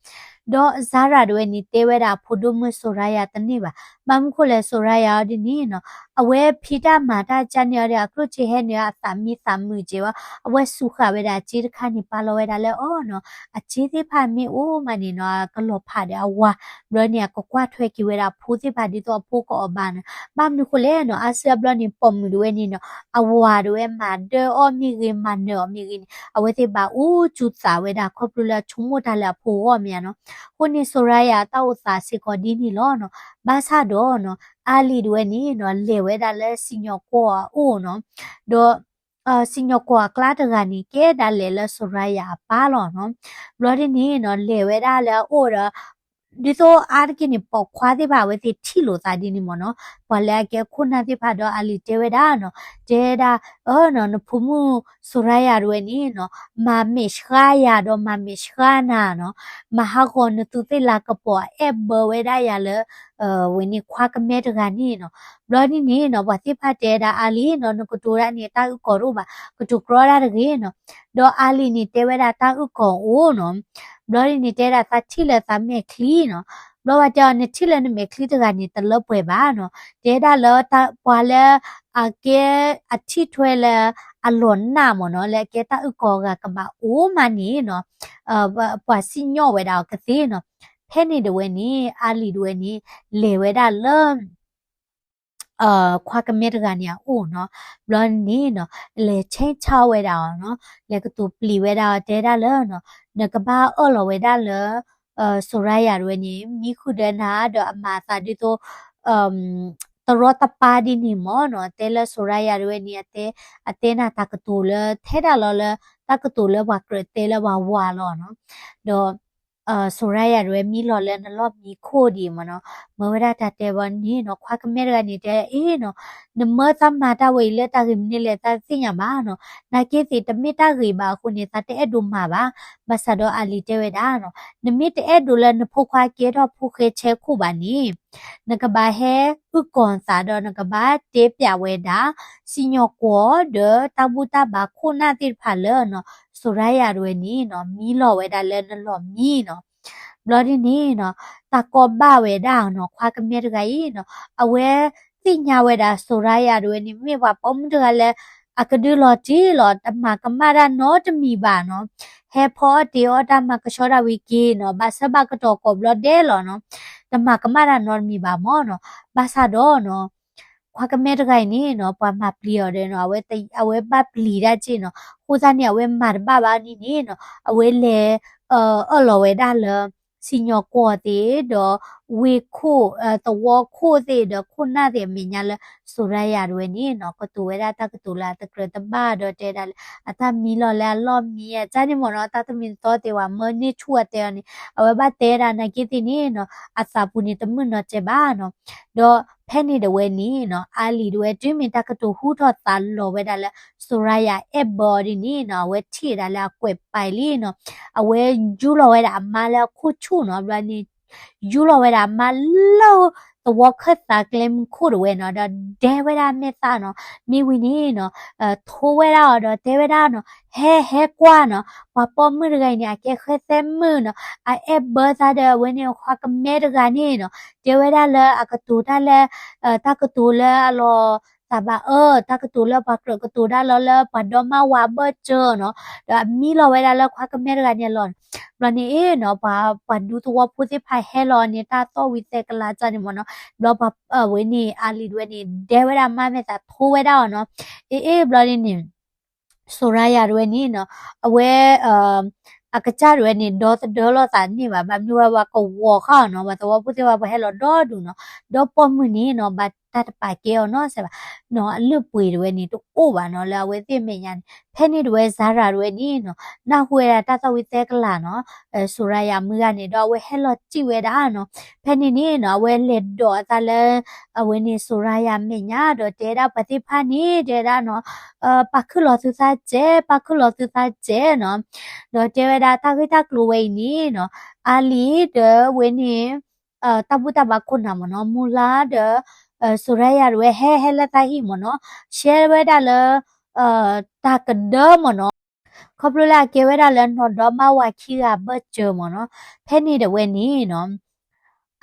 ဒီးစၤရၤဒၣ်ဝဲန့ၣ် တဲဝဲဒၣ်အဖိဒိၣ်မုၣ်စိၤရၤယၤတန့ၢ်ဘၣ်. ဘၣ်မနုၤဃိလဲၣ် စိၤရၤယၤအီၤဒ်န့ၣ်နီၤ အဝဲဖံးတၢ်မၤတၢ်ကၢ်န့ၢ်အီၤဒီး အကျိၣ်စ့ဟဲနုာ်အသးမံသးမုာ်ကဲဝဲ, အဝဲစူးဃာ်ဝဲဒၣ်အစ့တခါန့ၣ် ပာ်လီၤဝဲဒၣ်လၢအီၤနီၤ. အစ့သ့ၣ်တဖၣ်မ့ၢ်အိၣ်မးန့ၣ်နီၤ အကလီၤဖးဒီးအဝၤ, ဘျီန့ၣ် အကကွၢ်ထွဲက့ၤဝဲဒၣ်အဖိသ့ၣ်တဖၣ် ဒ်သိးအဖိကအီၣ်ဘၣ်နီၤ. ဘၣ်မနုၤဃိလဲၣ်နီၤ အါစုအါဘျီန့ၣ် ပိာ်မုၣ်ဒၣ်ဝဲန့ၣ်နီၤ အဝၤဒၣ်ဝဲမၤဒၢအီၣ်မ့ၢ်ဂ့ၤ မၤနၢၤအီၤမ့ၢ်ဂ့ၤန့ၣ် အဝဲသ့ၣ်ဘၣ်အူစူၤသးဝဲဒၣ် ခီဖျိလၢအဆိကမိၣ်တၢ်လၢအဖိဂီၢ်မ့ၢ်ဧါနီၤ. အဃိန့ၣ် စိၤရၤယၤအတၢ်အိၣ်သးစ့ၢ်ကီးဒ်န့ၣ်လီၤနီၤ. ဘၣ်ဆၣ်ဒီးနီၤ အါလံၤဒၣ်ဝဲန့ၣ်နီၤ လဲၤဝဲဒၣ်လၢစံၣ်ညီၣ်ကွီၢ်အအိၣ်နီၤ. ဒီး စံၣ်ညီၣ်ကွီၢ်အကျါတဂၤန့ၣ် ကဲဒၣ်လဲာ်လၢစိၤရၤယၤအပၢ်လီၤနီၤ. ဘျီဒ်န့ၣ်နီၤ လဲၤဝဲဒၣ်လၢအအိၣ်ဒီး ဒ်သိးအါတက့ၢ်န့ၣ် ပိာ်ခွါသ့ၣ်တဖၣ်အဝဲသ့ၣ်ထံၣ်လိာ်သးဒ်န့ၣ်မ့ၢ်နီၤ. ပှၤလၢအကဲခိၣ်နၢ်သ့ၣ်တဖၣ်ဒီးအါလံၤတဲဝဲဒၣ်နီၤ, တဲဒၣ် အၢနီၤ နဖိမုၣ်စိၤရၤယၤဒၣ်ဝဲန့ၣ်နီၤ မၤမဲာ်ဆှးယၤဒီးမၤမဲာ်ဆှးနၤနီၤ, မၤဟးဂီၤနသူးသ့ၣ်လၤကပီၤ အအဲၣ်ဘၢဝဲဒၣ်ယၤလၢ ဝဲန့ၣ်ခွါကမဲတဂၤန့ၣ်နီၤ. ဘျီဒ်န့ၣ်နီၤ ပှၤသ့ၣ်တဖၣ်တဲဒၣ်အါလံၤနီၤ နကတိၤဒၣ်န့ၣ် တၢ်အုၣ်ကီၤတအိၣ်ဘၣ်, ကတိၤကြီဒၣ်တဂ့ၤနီၤ. ဒီးအါလံၤန့ၣ်တဲဝဲဒၣ်တၢ်အုၣ်ကီၤအိၣ်နီၤ. ဘျီဒ်န့ၣ်တဲဒၣ် သးထံၣ်လၢသးမဲာ်ချံနီၤ. ဘျီဝဲတဲအီၤ နထံၣ်လၢနမဲာ်ချံတဂၤန့ၣ် တလၢပှဲၤဘၣ်နီၤ. တဲဒၣ်လၢပှၤလၢ အကဲအထံၣ်ထွဲလၢအလီၤနးမ့ၢ်နီၤ လၢအကဲတၢ်အုၣ်ကီၤအဂၤကဘၣ်အိၣ်မးန့ၣ်နီၤ ပှၤစံၣ်ညီၣ်ဝဲဒၣ်အီၤကသ့နီၤ. ဖဲန့ၣ်ဒၣ်ဝဲန့ၣ် အါလံၤဒၣ်ဝဲန့ၣ် လဲၤဝဲဒၣ်လၢ ခွါကမဲတဂၤန့ၣ်အအိၣ်နီၤ. ဘျီန့ၣ်နီၤ လဲၤဆဲးဆါဝဲဒၣ်အီၤနီၤ, လဲၤကတိၤပျံၤဝဲဒၣ်အီၤ တဲဒၣ်လၢနီၤ နကဘၣ်အၢၣ်လီၤဝဲဒၣ်လၢ စိၤရၤယၤဒၣ်ဝဲန့ၣ် မံဃုာ်ဒီးနၤဒီးအမၤအသးဒ်သိး တရီတပါဒ်န့ၣ်မ့ၢ်နီၤ. တဲလၢစိၤရၤယၤဒၣ်ဝဲန့ၣ် အတဲ အတဲနၤတၢ်ကတိၤလၢ ထဲဒၣ်လီၤလၢ တၢ်ကတိၤလၢပှၤကြၢးတဲလၢပှၤဝၤလီၤနီၤ. ဒီး စိၤရၤယၤဒၣ်ဝဲမံလီၤလၢနလီၢ်မံခိၣ်ဒ်အံၤမ့ၢ်နီၤ. မၢဝဲဒၣ်တၢ်တဲဘၣ်န့ၣ်နီၤ ခွါကမဲတဂၤန့ၣ်တဲ အ့နီၤ နမၢသးမၤတၢ်ဝဲအံၤလၢတၢ်ဂ့ၢ်မနုၤလဲၣ် သးသ့ၣ်ညါဘၣ်နီၤ. နာ်က့သ့ၣ်တမ့ၢ်တၢ်ဂ့ၢ်ဘၣ်အဃိန့ၣ် သးတအဲၣ်ဒိးမၤဘၣ်. ဘၣ်ဆၣ်ဒီးအါလံၤတဲဝဲဒၣ်နီၤ နမ့ၢ်တအဲၣ်ဒိးလၢနဖိခွါကဲထီၣ်ဖိဃဲဆဲခိၣ်ဘၣ်န့ၣ် နကဘၣ်ဟဲအုၣ်ကီၤသးဒီးနကဘၣ်တဲပျးဝဲဒၣ် စံၣ်ညီၣ်ကွီၢ်ဒီးတၢ်ဘူၣ်တၢ်ဘါခိၣ်နၢ်သ့ၣ်တဖၣ်လၢနီၤ စိၤရၤယၤဒၣ်ဝဲန့ၣ်နီၤ မံလီၤဝဲဒၣ်လၢနလီၢ်မံနီၤ. ဘျီဒ်န့ၣ်နီၤ တၢ်ကီဘၣ်ဝဲဒၣ်နီၤ ခွါကမဲတဂၤအံၤနီၤ အဝဲသ့ၣ်ညါဝဲဒၣ်စိၤရၤယၤဒၣ်ဝဲန့ၣ် မ့ၢ်ပှၤပိာ်မုၣ်တဂၤလၢ အကဒုးလီၤတံၢ်လီၤ တမၤကမၣ်တၢ်နီတမံၤဘၣ်နီၤ. ဟဲဖီအီၣ်တ့ၤအီၣ်တၢ်မၤကဆှီတၢ်ဝံၤက့ၤနီၤ ဘၣ်ဆၢဘၣ်ကတီၤကိးဘျီဒဲးလီၤနီၤ. တမၤကမၣ်တၢ်နီတမံၤဘၣ်မ့ၢ်နီၤ. ဘၣ်ဆၣ်ဒီးနီၤ ခွါကမဲတဂၤအံၤန့ၣ်နီၤ ပှၤမၤပျံၤအီၤဒီးနီၤ အဝဲဘၣ်ပျံၤတၢ်က့ၢ်နီၤ အဃိသတးန့ၣ် အဝဲမၤတဘၣ်ဘၣ်န့ၣ်န့ၣ်နီၤ အဝဲလဲၤ အၢၣ်လီၤဝဲဒၣ်လၢ စံၣ်ညီၣ်ကွီၢ်သ့ၣ်ဒီး ဝ့ၢ်ခိၣ် သဝီခိၣ်သ့ၣ်ဒီးခိၣ်နၢ်သ့ၣ်အမဲာ်ညါလၢ စိၤရၤယၤဒၣ်ဝဲန့ၣ်နီၤ ကတိၤဝဲဒၣ်တၢ်ကတိၤလၢအတကြၢးတဘၣ်ဒီးတဲဒၣ်လၢ အတၢ်မံလီၤလၢအလီၢ်မံအတၢ်န့ၣ်မ့ၢ်နီၤ တၢ်တမံၤတသီသ့ၣ်ဝဲမၢန့ၢ်ဆူၣ်အတဲအီၤန့ၣ် အဝဲဘၣ်တဲဒၣ်နာ်က့သ့ၣ်န့ၣ်နီၤ အသးပူၤန့ၣ်တမုာ်နီတစဲးဘၣ်နီၤ. ဒီးဖဲန့ၣ်ဒၣ်ဝဲန့ၣ်နီၤ အါလံၤဒၣ်ဝဲတုၤမ့ၢ်တၢ်ကတိၤဟူထီၣ်သးလီၤဝဲဒၣ်လၢ စိၤရၤယၤအဲၣ်ဘၢအီၤဒ်န့ၣ်နီၤ အဝဲထံၣ်ဝဲဒၣ်လၢအကွဲးပာ်လံနီၤ အဝဲယူလီၤဝဲဒၣ်အမါလၢအခိၣ်ဆူၣ်နီၤ ဘျီန့ၣ် ယူလီၤဝဲဒၣ်အမါလၢ သဝီခၢၣ်သးကျဲမုၢ်ခိၣ်ဒၣ်ဝဲနီၤ ဒီးဒဲဝဲဒၣ်မဲာ်သၣ်နီၤ မ့ၢ်ဝံၤန့ၣ်နီၤ ထိဝဲဒၣ်အီၤဒီးတဲဝဲဒၣ်နီၤ ဟဲဟဲကွၢ်နီၤ ပှၤပိာ်မုၣ်တဂၤအံၤန့ၣ် အကဲဃဲသဲမုၣ်နီၤ အအဲၣ်ဘၢသးဒီးအဝဲန့ၣ်ခွါကမဲတဂၤန့ၣ်နီၤ တဲဝဲဒၣ်လၢအကတိၤတၢ်လၢ တၢ်ကတိၤလၢအလီၤသးဘၣ်အၢ တၢ်ကတိၤလၢပှၤကြၢးကတိၤတၢ်လီၤလၢပှၤဒီမါဝၤအဘၢၣ်စၢၤနီၤ ဒီးအမံလီၤဝဲဒၣ်လၢခွါကမဲတဂၤန့ၣ်အလီၢ်နီၤ ဘျီန့ၣ်နီၤ ပှၤဒူသဝီဖိသ့ၣ်တဖၣ်ဟဲလီၤန့ၣ် တၢ်သီၣ်ဝံၤသဲကလၤတၢ်န့ၣ်မ့ၢ်နီၤ ဘျီပှၤဝဲန့ၣ် အါလံၤဒၣ်ဝဲန့ၣ် ဒဲဝဲဒၣ်မါမဲာ်သၣ်ထိဝဲဒၣ်အီၤနီၤ အ့ၣ်အ့ၣ်ဘျီဒ်န့ၣ် စိၤရၤယၤဒၣ်ဝဲန့ၣ်နီၤ အဝဲ အကစၢ်ဒၣ်ဝဲန့ၣ် ဒီသဒၢလိာ်သးန့ၢ်ဘၣ် ဘၣ်မနုၤဝဲပှၤကဝီၤဃာ်အီၤနီၤ ပှၤသဝီဖိသ့ၣ်တဖၣ်ပှၤဟဲလီၤဒီဒူၣ်နီၤ ဒီပိာ်မုၣ်န့ၣ်နီၤ ဘၣ်တၢ်တပာ်ကဲအီၤနီတစဲးဘၣ် နီၤ အလုၢ်ပှ့ၤဒၣ်ဝဲန့ၣ် တအိၣ်ဘၣ်နီၤ လၢအဝဲသ့ၣ်အမဲာ်ညါန့ၣ် ဖဲန့ၣ်ဒၣ်ဝဲစၤရၤဒၣ်ဝဲန့ၣ်နီၤ နၢ်ဟူဝဲဒၣ်တၢ်သီၣ်ဝံၤသဲကလၤနီၤ စိၤရၤယၤမုၢ်ဂၤန့ၣ်ဒီး အဝဲဟဲလီၤတံၢ်ဝဲဒၣ်နီၤ ဖဲန့ၣ်န့ၣ်နီၤ အဝဲလဲၤဒိးအသးလၢ အဝဲန့ၣ် စိၤရၤယၤမဲာ်ညါ ဒီးတဲဒၣ်ပှၤသ့ၣ်တဖၣ်န့ၣ် တဲဒၣ်နီၤ ပာ်ခုၣ်လီၤသုသးစဲး ပာ်ခုၣ်လီၤသုသးစဲးနီၤ ဒီးတဲဝဲဒၣ်တၢ်ဂ့ၢ်တၢ်ကျိၤဝဲအံၤန့ၣ်နီၤ အါလံၤဒီးဝဲန့ၣ် တၢ်ဘူၣ်တၢ်ဘါခိၣ်နၢ်မ့ၢ်နီၤ မူလါဒီး စိၤရၤယၤဒၣ်ဝဲဟဲဟဲလၢသးဟံၣ်မ့ၢ်နီၤ ရှဲဝဲဒၣ်လၢ တၢ်ကဒၢမ့ၢ်နီၤ ခီဖျိလၢအကဲဝဲဒၣ်လၢနီၢ်ဒီမါဝၤခံဂၤအဘၢၣ်စၢၤမ့ၢ်နီၤ, ဖဲန့ၣ်တဝဲန့ၣ်နီၤ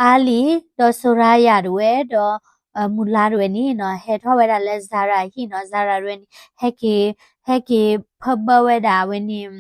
အါလံၤ ဒီးစိၤရၤယၤတဝဲ ဒီး မုၢ်လါတဝဲန့ၣ်နီၤ ဟဲထီၣ်ဝဲဒၣ်လၢစၤရၤဟံၣ်နီၤ, စၤရၤတဝဲန့ၣ် ဟဲက့ၤ ဟဲက့ၤဖၢဘၢဝဲဒၣ်အဝဲန့ၣ်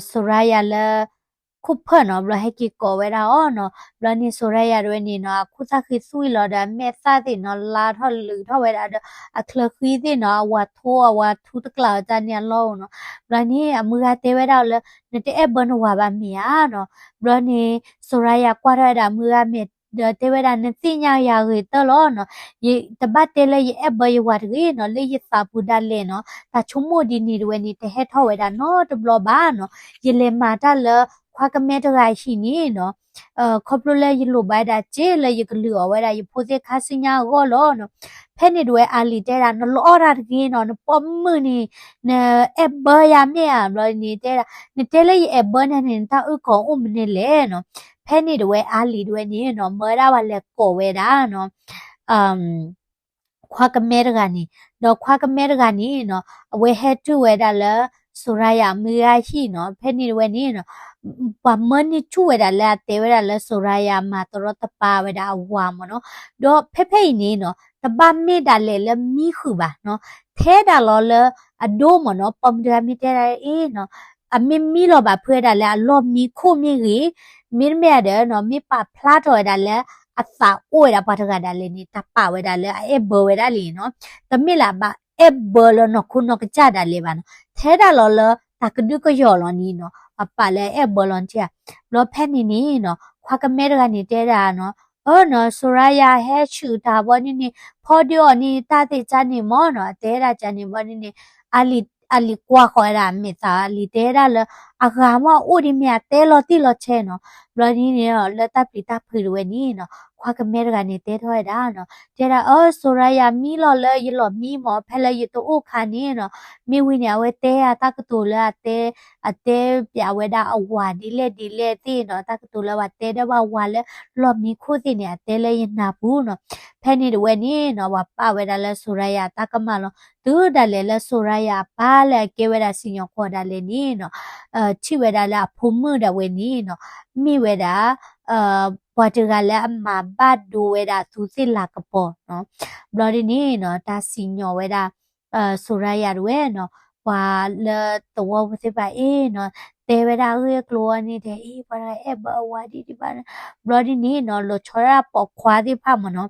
စိၤရၤယၤလၢ ခိၣ်ဖၢၣ်နီၤ, ဘျီဟဲက့ၤကိးဝဲဒၣ်အီၤနီၤ, ဘျီန့ၣ်စိၤရၤယၤတဝဲန့ၣ်နီၤ အခိၣ်သၣ်ဃံသူအံၤလီၤဒီး အမဲာ်သၣ်သ့ၣ်နီၤ လါထီၣ်လုးထီၣ်ဝဲဒၣ်ဒီး အချၢဃံသ့ၣ်နီၤ အဝၤထိ အဝၤထူတကျးအီၤတၢ်န့ၣ်အလီၢ်နီၤ, ဘျီန့ၣ် အမုၢ်ဂၤတဲဝဲဒၣ်လၢ နတအဲၣ်ဘၢနဝၤဘၣ်မ့ၢ်ဧါနီၤ, ဘျီန့ၣ် စိၤရၤယၤကွၢ်ထီၣ်ဝဲဒၣ်အမုၢ်ဂၤမဲာ် ဒီးတဲဝဲဒၣ် နသ့ၣ်ညါယၤဂ့ၤတၢၢ်လီၤနီၤ, ယတဘၣ်တဲလၢယအဲၣ်ဘၢယဝၤတဂ့ၤနီၤ, လၢယသးပူၤဒၣ်လဲာ်နီၤ တၢ်ဆိကမိၣ်ဒ်န့ၣ်တဝဲန့ၣ် တဟဲထီၣ်ဝဲဒၣ်နီတဘျီဘၣ်နီၤ, ယလဲၤမၤတၢ်လၢခွါကမဲတဂၤအဟံၣ်န့ၣ်နီၤ, ခီဖျိလၢယလိၣ်ဘၣ်ဝဲဒၣ်စ့လၢယကလုၢ်အီၣ်ဝဲဒၣ်ယဖိသ့ၣ်ခါဆူညါအဂီၢ်လီၤနီၤ, ဖဲန့ၣ်တဝဲအါလံၤတဲဒၣ် နလီအီၣ်တၢ်တဂ့ၤနီၤ, နပိာ်မုၣ်န့ၣ် နအဲၣ်ဘၢယၤမ့ၢ်ဧါ, ဘျီန့ၣ်တဲဒၣ် နတဲလၢယအဲၣ်ဘၢနၤန့ၣ် နတၢ်အုၣ်ကီၤအိၣ်မနုၤလဲၣ်နီၤ, ဖဲန့ၣ်တဝဲအါလံၤတဝဲန့ၣ်နီၤ မၢဝဲဒၣ်ပှၤလဲၤကိးဝဲဒၣ်နီၤ ခွါကမဲတဂၤန့ၣ်, ဒီးခွါကမဲတဂၤန့ၣ်နီၤ အဝဲဟဲတုၤဝဲဒၣ်လၢ စိၤရၤယၤအမုၢ်ဂၤဟံၣ်နီၤ, ဖဲန့ၣ်တဝဲန့ၣ်နီၤ ပှၤမၢန့ၢ်ဆူၣ်ဝဲဒၣ်လၢအတဲဝဲဒၣ်လၢစိၤရၤယၤမၤတရီတပါဝဲဒၣ်အဝၤမ့ၢ်နီၤ, ဒီးဖဲဖဲအံၤန့ၣ်နီၤ တဘၣ်မ့ၢ်ဒၣ်လဲာ်လၢမံဃုာ်ဘၣ်နီၤ, ထဲဒၣ်လီၤလၢအဒိမ့ၢ်နီၤ, ပိာ်မုၣ်တဂၤမ့ၢ်တဲဒၣ်အံၤနီၤ အမ့ၢ်မံလီၤဘၣ်ဖုးဝဲဒၣ်လၢအလီၢ်မံခိၣ်မ့ၢ်ဂ့ၤ, မ့တမ့ၢ်ဒီးနီၤ မ့ၢ်ပာ်ဖျါထီၣ်ဝဲဒၣ်လၢအသးအိၣ်ဝဲဒၣ်ပှၤတဂၤဒၣ်လဲာ်န့ၣ် တၢ်ပာ်ဝဲဒၣ်လၢအအဲၣ်ဘၢဝဲဒၣ်လံနီၤ, တမ့ၢ်လၢအဘၣ်အဲၣ်ဘၢလၢနီၢ်ခိနီၢ်ကစၢ်ဒၣ်လဲာ်ဘၣ်နီၤ, ထဲဒၣ်လီၤလၢတၢ်ကဒုကယီၤလီၤန့ၣ်နီၤ အပာ်လၢအအဲၣ်ဘၢလီၤနထံၣ်ဧါ, ဘျီဖဲန့ၣ်န့ၣ်နီၤ ခွါကမဲတဂၤန့ၣ်တဲဒၣ်နီၤ အၢနီၤ စိၤရၤယၤဟဲဆူၣ်တၢ်ဘီန့ၣ်န့ၣ် ဖီဒုးအီၤန့ၣ် တၢ်သ့ၣ်ကါန့ၣ်မ့ၢ်နီၤ အတဲဒၣ်ကါန့ၣ်ဘီန့ၣ်န့ၣ် အါလံၤ အါလံၤကွၢ်ဃီၤဝဲဒၣ်အမဲာ်သၣ် အါလံၤတဲဒၣ်လၢ အဂၤမ့ၢ်အအိၣ်ဒ်မ့ၢ်အတဲလီၤတံၢ်လီၤဆဲးနီၤ, ဘျီဒ်န့ၣ်နီၤ လၢတၢ်ပျံၤတၢ်ဖုးတဝဲန့ၣ်နီၤ ခွါကမဲတဂၤန့ၣ်တဲထီၣ်ဝဲဒၣ်နီၤ တဲဒၣ်အၢ စိၤရၤယၤမံလီၤလၢယလီၢ်မံမ့ၢ် ဖဲလၢယတအိၣ်ခါန့ၣ်နီၤ, မ့ၢ်ဝံၤန့ၣ် အဝဲတဲအတၢ်ကတိၤလၢအတဲ အတဲပျးဝဲဒၣ်အဝၤဒ်လဲၣ်ဒ်လဲၣ်သ့ၣ်နီၤ, တၢ်ကတိၤလၢပှၤတဲဒီးပှၤဝၤလၢလီၢ်မံခိၣ်သ့ၣ်န့ၣ် အတဲလၢယနၢ်ပူၤနီၤ, ဖဲန့ၣ်တဝဲန့ၣ်နီၤ ပှၤပာ်ဝဲဒၣ်လၢစိၤရၤယၤအတၢ်ကမၣ်လီၤ, တုၤဒၣ်လဲာ်လၢစိၤရၤယၤအပၢ်လၢအကဲဝဲဒၣ်စံၣ်ညီၣ်ကွီၢ်ဒၣ်လဲာ်န့ၣ်နီၤ, ထံၣ်ဝဲဒၣ်လၢအဖိမုၣ်ဒၣ်ဝဲန့ၣ်နီၤ, မ့ၢ်ဝဲဒၣ် ပှၤတဂၤလၢအမၤဘၣ်ဒိဝဲဒၣ်သူသ့ၣ်လၤကပီၤနီၤ, ဘျီဒ်န့ၣ်နီၤ တၢ်စံၣ်ညီၣ်ဝဲဒၣ် စိၤရၤယၤတဝဲနီၤ, ပှၤလၢသဝီဖိသ့ၣ်တဖၣ်အံၤနီၤ, တဲဝဲဒၣ်အဂ့ၢ်အကျိၤအီၤန့ၣ်ဒီး အံၤ ပှၤတဂၤအဲၣ်ဘၢအဝၤဒ်ဒံးဘၣ်, ဘျီဒ်န့ၣ်နီၤ လီၤဆီဒၣ်ပိာ်ခွါသ့ၣ်တဖၣ်မ့ၢ်နီၤ,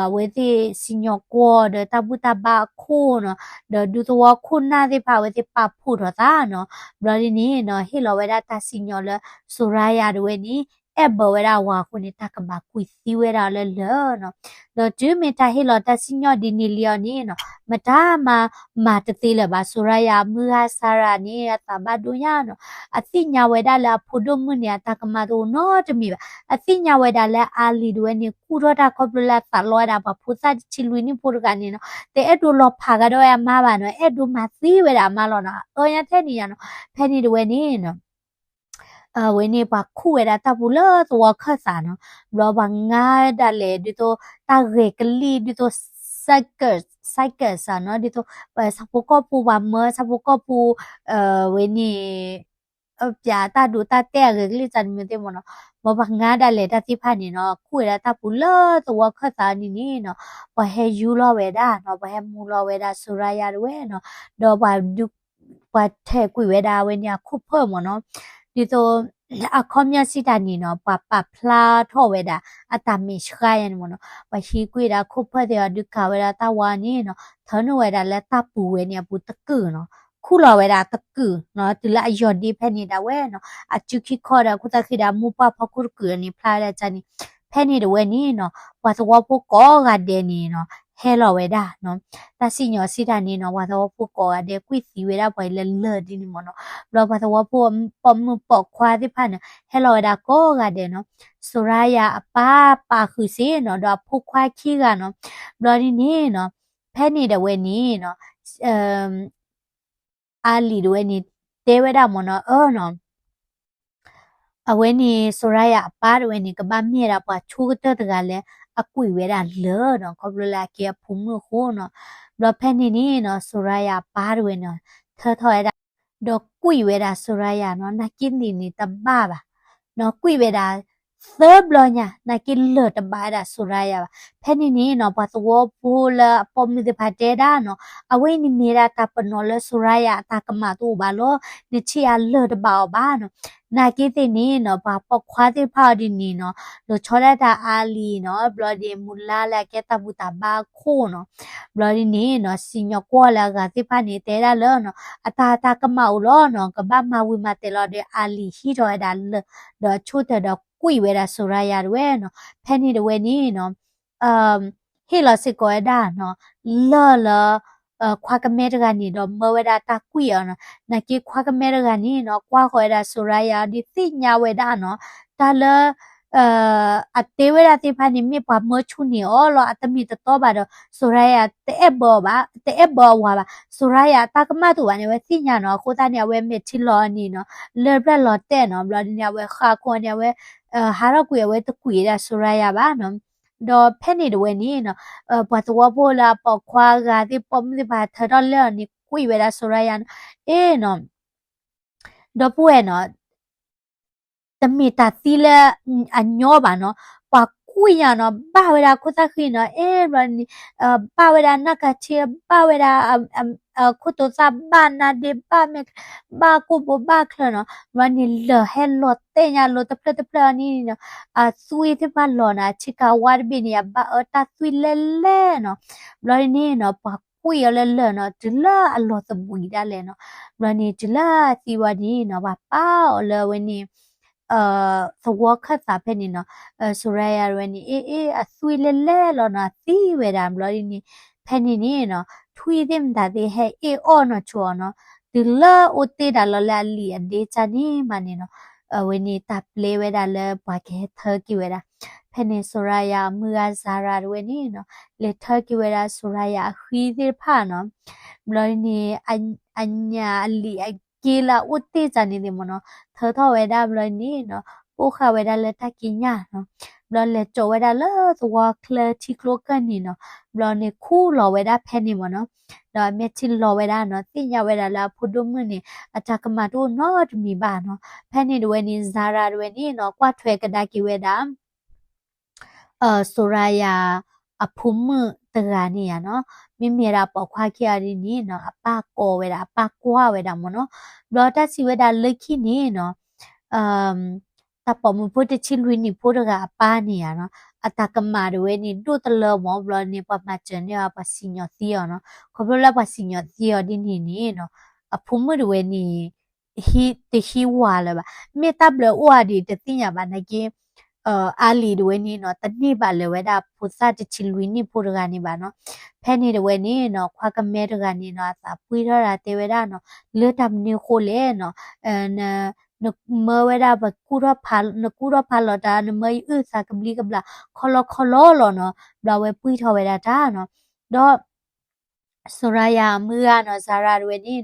အဝဲသ့ၣ်စံၣ်ညီၣ်ကွီၢ်ဒီးတၢ်ဘူၣ်တၢ်ဘါအခိၣ်နီၤ, ဒီးဒူသဝီခိၣ်နၢ်သ့ၣ်တဖၣ် အဝဲသ့ၣ်ပာ်ဖှိၣ်ထီၣ်သးနီၤ, ဘျီဒ်န့ၣ်နီၤ ဟ့ၣ်လီၤဝဲဒၣ်တၢ်စံၣ်ညီၣ်လၢ စိၤရၤယၤတဝဲန့ၣ် အဲၣ်ဘၢဝဲဒၣ်အဝၤအဃိန့ၣ် တၢ်ကဘၣ်ကွံာ်သံဝဲဒၣ်လၢလၢာ်နီၤ, ဒီးတုၤမ့ၢ်တၢ်ဟ့ၣ်လီၤတၢ်စံၣ်ညီၣ်ဒ်န့ၣ်လံအီၤန့ၣ်နီၤ, မတၤမၤ မၤတသ့လၢၤဘၣ်, စိၤရၤယၤအမုၢ်ဂၤစၤရၤန့ၣ် အသးဘၣ်ဒိညါနီၤ, အသ့ၣ်ညါဝဲဒၣ်လၢအဖိဒိၣ်မုၣ်န့ၣ် အတၢ်ကမၣ်တအိၣ်နီတမံၤဘၣ်, အသ့ၣ်ညါဝဲဒၣ်လၢအါလံၤတဝဲန့ၣ် ကူၣ်ထီၣ်တၢ်ခီဖျိလၢအသးလီဝဲဒၣ်ပှၤဖိသၣ်တဆံလွံၢ်နံၣ်ဖိတဂၤန့ၣ်နီၤ, တအဲၣ်ဒိးလီၤဖးကဒီးဝဲအမါဘၣ်နီၤ, အဲၣ်ဒိးမၤသံဝဲဒၣ်အမါလီၤနီၤ, အၢညါထဲန့ၣ်ယါနီၤ, ဖဲန့ၣ်တဝဲန့ၣ်နီၤ အဝဲန့ၣ်ပှၤခူၣ်ဝဲဒၣ်တၢ်ပူၤလၢသဝီခၢၣ်သးနီၤ, ဘျီပှၤငါဒၣ်လဲာ် ဒ်သိးတၢ်ဂဲၤကလံၣ် ဒ်သိး cycle cycle စ့ၢ်နီၤ, ဒ်သိး ဆၣ်ဖိကီၢ်ဖိပှၤမၢဆၣ်ဖိကီၢ်ဖိ ဝဲန့ၣ် ပျးတၢ်ဒိးတၢ်တဲာ်အဂဲၤကလံၣ်တၢ်တမံၤသ့ၣ်မ့ၢ်နီၤ, ဘျီပှၤငါဒၣ်လဲာ်တၢ်သ့ၣ်တဖၣ်န့ၣ်နီၤ ခူၣ်ဝဲဒၣ်တၢ်ပူၤလၢသဝီခၢၣ်သးန့ၣ်န့ၣ်နီၤ, ပှၤဟဲယူၤလီၤဝဲဒၣ်နီၤ, ပှၤဟဲမူၤလီၤဝဲဒၣ်စိၤရၤယၤတဝဲနီၤ, ဒီးပှၤဒုး ပှၤထဲးကွံာ်ဝဲဒၣ်အဝဲန့ၣ်အခိၣ်ဖၢၣ်မ့ၢ်နီၤ, ဒ်သိး အခီပညီစံးတၢ်န့ၣ်နီၤ ပှၤပာ်ဖျါထီၣ်ဝဲဒၣ် အတၢ်မဲာ်ဆှးယါန့ၣ်မ့ၢ်နီၤ, ပှၤဟံးကွံာ်ဒၣ်ခိၣ်ဖၢၣ်သ့ၣ်အီၤ ဒုးကၤဝဲဒၣ်တၢ်ဝါန့ၣ်နီၤ, ထၢနုာ်ဝဲဒၣ်လၢတၢ်ပူၤဝဲန့ၣ်အပူၤတကုာ်နီၤ, ခူၣ်လီၤဝဲဒၣ်တကုာ်နီၤ, တုၤလၢအယီၤဒ့ဖဲန့ၣ်ဒၣ်ဝဲနီၤ, အစုခံခီဒီး ခိၣ်သၣ်ဃံဒီးအမိၢ်ပှၢ်ဖီခိၣ်တကုာ်န့ၣ် ဖျါဝဲဒၣ်န့ၣ်, ဖဲန့ၣ်တဝဲန့ၣ်နီၤ ပှၤသဝီဖိကိးဂၤဒဲးန့ၣ်နီၤ ဟဲလီၤဝဲဒၣ်နီၤ, တၢ်စံၣ်ညီၣ်စံးတၢ်န့ၣ်နီၤ ပှၤသဝီဖိကိးဂၤဒဲး ကွံာ်သံဝဲဒၣ်ပှၤလၢလၢာ်ဒ်န့ၣ်မ့ၢ်နီၤ, ဘျီပှၤသဝီဖိပိာ်မုၣ်ပိာ်ခွါသ့ၣ်တဖၣ်န့ၣ် ဟဲလီၤဝဲဒၣ်ကိးဂၤဒဲးနီၤ, စိၤရၤယၤအပၢ်ပာ်ဃုာ်စ့ၢ်နီၤ ဒီးအဖိခွါခံဂၤနီၤ, ဘျီဒ်န့ၣ်နီၤ ဖဲန့ၣ်တဝဲန့ၣ်နီၤ အါလံၤတဝဲန့ၣ် တဲဝဲဒၣ်မ့ၢ်နီၤ အၢနီၤ အဝဲန့ၣ် စိၤရၤယၤအပၢ်တဝဲန့ၣ် ကဘၣ်မ့ၢ်ဝဲဒၣ်ပှၤဆိကတၢၢ်တဂၤလၢအကွံာ်ဝဲဒၣ်လၢာ်နီၤ ခီဖျိလၢအကဲအဖိမုၣ်အဃိနီၤ, ဘျီဖဲန့ၣ်န့ၣ်နီၤ စိၤရၤယၤအပၢ်တဝဲနီၤ ထၢထီၣ်ဝဲဒၣ် ဒီးကွံာ်ဝဲဒၣ် Soraya နီၤ, နာ်က့သ့ၣ်န့ၣ်တဘၣ်ဘၣ်နီၤ, ကွံာ်ဝဲဒၣ်သၢဘျီညါ, နာ်က့လၢၢ်တဘၣ်ဝဲဒၣ် Soraya ဘၣ်. ဖဲန့ၣ်န့ၣ်နီၤ ပှၤသဝီဖိလၢအပိာ်မုၣ်သ့ၣ်တဖၣ်တဲဒၣ်နီၤ, အဝဲအံၤန့ၣ်မ့ၢ်ဒၣ်တၢ်ပနီၣ်လၢ Soraya အတၢ်ကမၣ်တအိၣ်ဘၣ်လီၤ, နထံၣ်အလၢၢ်တဘၣ်အီၤဘၣ်နီၤ. နာ်က့သ့ၣ်န့ၣ်နီၤ ပှၤပိာ်ခွါသ့ၣ်တဖၣ်အီၤဒ်န့ၣ်နီၤ, လီၤဆီဒၣ်တၢ်အါလံနီၤ, ဘျီဒ်မုၢ်လါလၢအကဲတၢ်ဘူၣ်တၢ်ဘါအခိၣ်နီၤ, ဘျီဒ်န့ၣ်နီၤ စံၣ်ညီၣ်ကွီၢ်လၢအဂၤသ့ၣ်တဖၣ်န့ၣ် တဲဒၣ်လၢနီၤ အတၢ်တၢ်ကမၣ်အိၣ်လီၤနီၤ, ကဘၣ်မၤဝံၤမၤတဲာ်လီၤဒီး အါလံဟံးထီၣ်ဝဲဒၣ်လၢၢ်, ဒီးဆိၣ်တၢၤဒီးကွံာ်ဝဲဒၣ် Soraya တဝဲနီၤ. ဖဲန့ၣ်တဝဲန့ၣ်နီၤ ဟ့ၣ်လီၤစ့ၢ်ကီးဝဲဒၣ်နီၤ လၢၢ်လၢ ခွါကမဲတဂၤန့ၣ်ဒီးမၢဝဲဒၣ်တၢ်ကွံာ်အီၤနီၤ. နာ်က့ခွါကမဲတဂၤန့ၣ်နီၤ ကွၢ်ဃီၤဝဲဒၣ် Soraya အီၤဒ်သ့ၣ်ညါဝဲဒၣ်နီၤ, တၢ်လၢ အတဲဝဲဒၣ်သ့ၣ်တဖၣ်န့ၣ် မ့ၢ်ပှၤမၢဆူၣ်န့ၢ်အီၤလီၤ, အတမ့ၢ်တတီဘၣ်ဒီး Soraya တအဲၣ်ဘၢအီၤဘၣ်, တအဲၣ်ဘၢအဝၤဘၣ်. Soraya အတၢ်ကမၣ်တအိၣ်ဘၣ်န့ၣ် အဝဲသ့ၣ်ညါနီၤ. အဃိသတးန့ၣ် အဝဲမဲာ်ထံလီၤအီၤန့ၣ်နီၤ လၢၢ်တဖျၢၣ်လီၤတဲာ်နီၤ, ဘျီဒ်န့ၣ် အဝဲဃၣ်ခိၣ်န့ၣ် အဝဲ ဟးထီၣ်ကွံာ် အဝဲတကွံာ်ဝဲဒၣ် Soraya ဘၣ်နီၤ. ဒီးဖဲန့ၣ်တဝဲန့ၣ်နီၤ ပှၤသဝီဖိလၢအပိာ်ခွါအဂၤသ့ၣ် ပိာ်မုၣ်သ့ၣ်တဖၣ်ထၢထီၣ်လၢအီၤန့ၣ် ကွံာ်ဝဲဒၣ် Soraya နီၤ, အ့ၣ်နီၤ ဒီပုၢ်ဝဲၢ်နီၤ တမ့ၢ်တၢ်သံလၢအညီဘၣ်နီၤ, ပှၤကွံာ်ညါနီၤ, ဘၣ်ဝဲဒၣ်ခိၣ်သၣ်ဃံနီၤ, အ့ၣ် ဘျီန့ၣ် ဘၣ်ဝဲဒၣ်နၢ်ကၤထံ, ဘၣ်ဝဲဒၣ် ခိၣ်တိသၣ်, ဘၣ်နါဒ့, ဘၣ်မဲာ်, ဘၣ်ကိၣ်ဘိ, ဘၣ်ချၢနီၤ. ဘျီန့ၣ်လၢၢ်ဟဲလီၤတဲာ်ညါလိၤတဖျၢၣ်တဖျၢၣ်အီၤန့ၣ်နီၤ, အသွံၣ်သ့ၣ်တဖၣ်လီၤနီၤ, အထံကၤဝါတဘ့ၣ်န့ၣ် အဘၣ်အၢတၢ်သွံၣ်လဲၣ်လဲၣ်နီၤ. ဘျီန့ၣ်နီၤ ပှၤကွံာ်အီၤလၢလၢၢ်နီၤ, တုၤလၢအလီၤသဘှံးဒၣ်လဲာ်နီၤ. ဘျီန့ၣ် တုၤလၢအသံဝဲန့ၣ်နီၤ ပှၤပာ်အီၤလၢအဝဲန့ၣ် သဝီခၢၣ်သးဖဲန့ၣ်နီၤ, Soraya တဝဲန့ၣ် အ့ၣ် အ့ၣ် အသွံၣ်လဲၣ်လဲၣ်လီၤနီၤ, အသံဝဲဒၣ် ဘျီဒ်န့ၣ် ဖဲန့ၣ်န့ၣ်နီၤ ထွံၣ်သ့ၣ်မတၤသ့ၣ်ဟဲအ့ၣ်အီၣ်နီၢ်ဆိအီၤနီၤ, တုၤလၢအိၣ်တ့ၢ်ဒၣ်လီၤလၢအလံာ်အဒ့တၢ်န့ၣ်မးန့ၣ်နီၤ, အဝဲန့ၣ်တၢ်ပျဲဝဲဒၣ်လၢပှၤကဟဲထၢက့ၤဝဲဒၣ်. ဖဲန့ၣ် Soraya အမုၢ်ဂၤ Zara တဝဲန့ၣ်နီၤ လဲၤထၢက့ၤဝဲဒၣ် Soraya အဃံသ့ၣ်တဖၣ်နီၤ, ဘျီဒ်န့ၣ် အညၣ်အလံာ်အက့လၢအအိၣ်တ့ၢ်တၢ်န့ၣ်သ့ၣ်မ့ၢ်နီၤ, ထၢထီၣ်ဝဲဒၣ် ဘျီဒ်န့ၣ်နီၤ ပိၢ်ဃာ်ဝဲဒၣ်လၢတၢ်ကံးညာ်နီၤ, ဘျီလဲၤကၠီဝဲဒၣ်လၢသဝီချၢထံကျိကၢၢ်န့ၣ်နီၤ, ဘျီန့ၣ်ခူၣ်လီၤဝဲဒၣ်ဖဲန့ၣ်မ့ၢ်နီၤ, ဒီးအမဲာ်ထံလီၤဝဲဒၣ်နီၤ, သ့ၣ်ညါဝဲဒၣ်လၢအဖိဒိၣ်မုၣ်န့ၣ် အတၢ်ကမၣ်တအိၣ်နီတမံၤဘၣ်နီၤ. ဖဲန့ၣ်တဝဲန့ၣ် Zara တဝဲန့ၣ်နီၤ ကွၢ်ထွဲကဒါက့ၤဝဲဒၣ် Soraya အဖိမုၣ်တဂၤန့ၣ်ဧါနီၤ, မ့မ့ၢ်ဒၣ်ပိာ်ခွါခံဂၤဒ်န့ၣ်နီၤ အပၢ်ကိးဝဲဒၣ် အပၢ်ကွၢ်ဝဲဒၣ်မ့ၢ်နီၤ, ဘျီတၢ်စံးဝဲဒၣ်လၢခံန့ၣ်နီၤ တၢ်ပိာ်မုၣ်ဖိတဆံလွံၢ်နံၣ်ဖိတဂၤအပၢ်န့ၣ်ဧါနီၤ, အတၢ်ကမၣ်တဝဲန့ၣ် ဒိၣ်တလၢမ့ၢ် ဘျီန့ၣ် ပှၤမၤစၢၤန့ၢ်အီၤ ပှၤစံၣ်ညီၣ်သံအီၤနီၤ, ခီဖျိလၢပှၤစံၣ်ညီၣ်သံအီၤဒ်န့ၣ်န့ၣ်နီၤ အဖိမုၣ်တဝဲန့ၣ် တဟံးဝၤလၢၤဘၣ်. မ့ၢ်တၢ်ဘျၢအိၣ်ဧါဒ်တသ့ၣ်ညါဘၣ်နာ်က့ အါလံၤတဝဲန့ၣ်နီၤ တန့ၢ်ဘၣ်လၢၤဝဲဒၣ်ဖိသၣ်တဆံလွံၢ်နံၣ်ဖိတဂၤန့ၣ်ဘၣ်နီၤ. ဖဲန့ၣ်တဝဲန့ၣ်နီၤ ခွါကမဲတဂၤန့ၣ်နီၤ အသးပှံၢ်ထီၣ်ဒၣ်တဲဝဲဒၣ်နီၤ လၢတၢ်မနုၤဃိလဲၣ်နီၤ နမၢဝဲဒၣ်ပကူၣ်ထီၣ်ဖး နကူၣ်ထီၣ်ဖးလီၤတၢ် နမၢယအုၣ်သးကဘျံးကဘျၣ် ခီလီခီလီလီၤနီၤ. ဘျီအဝဲပှံၢ်ထီၣ်ဝဲဒၣ်တၢ်နီၤ. ဒီး Soraya အမုၢ်ဂၤနီၤ Zara တဝဲန့ၣ်နီၤ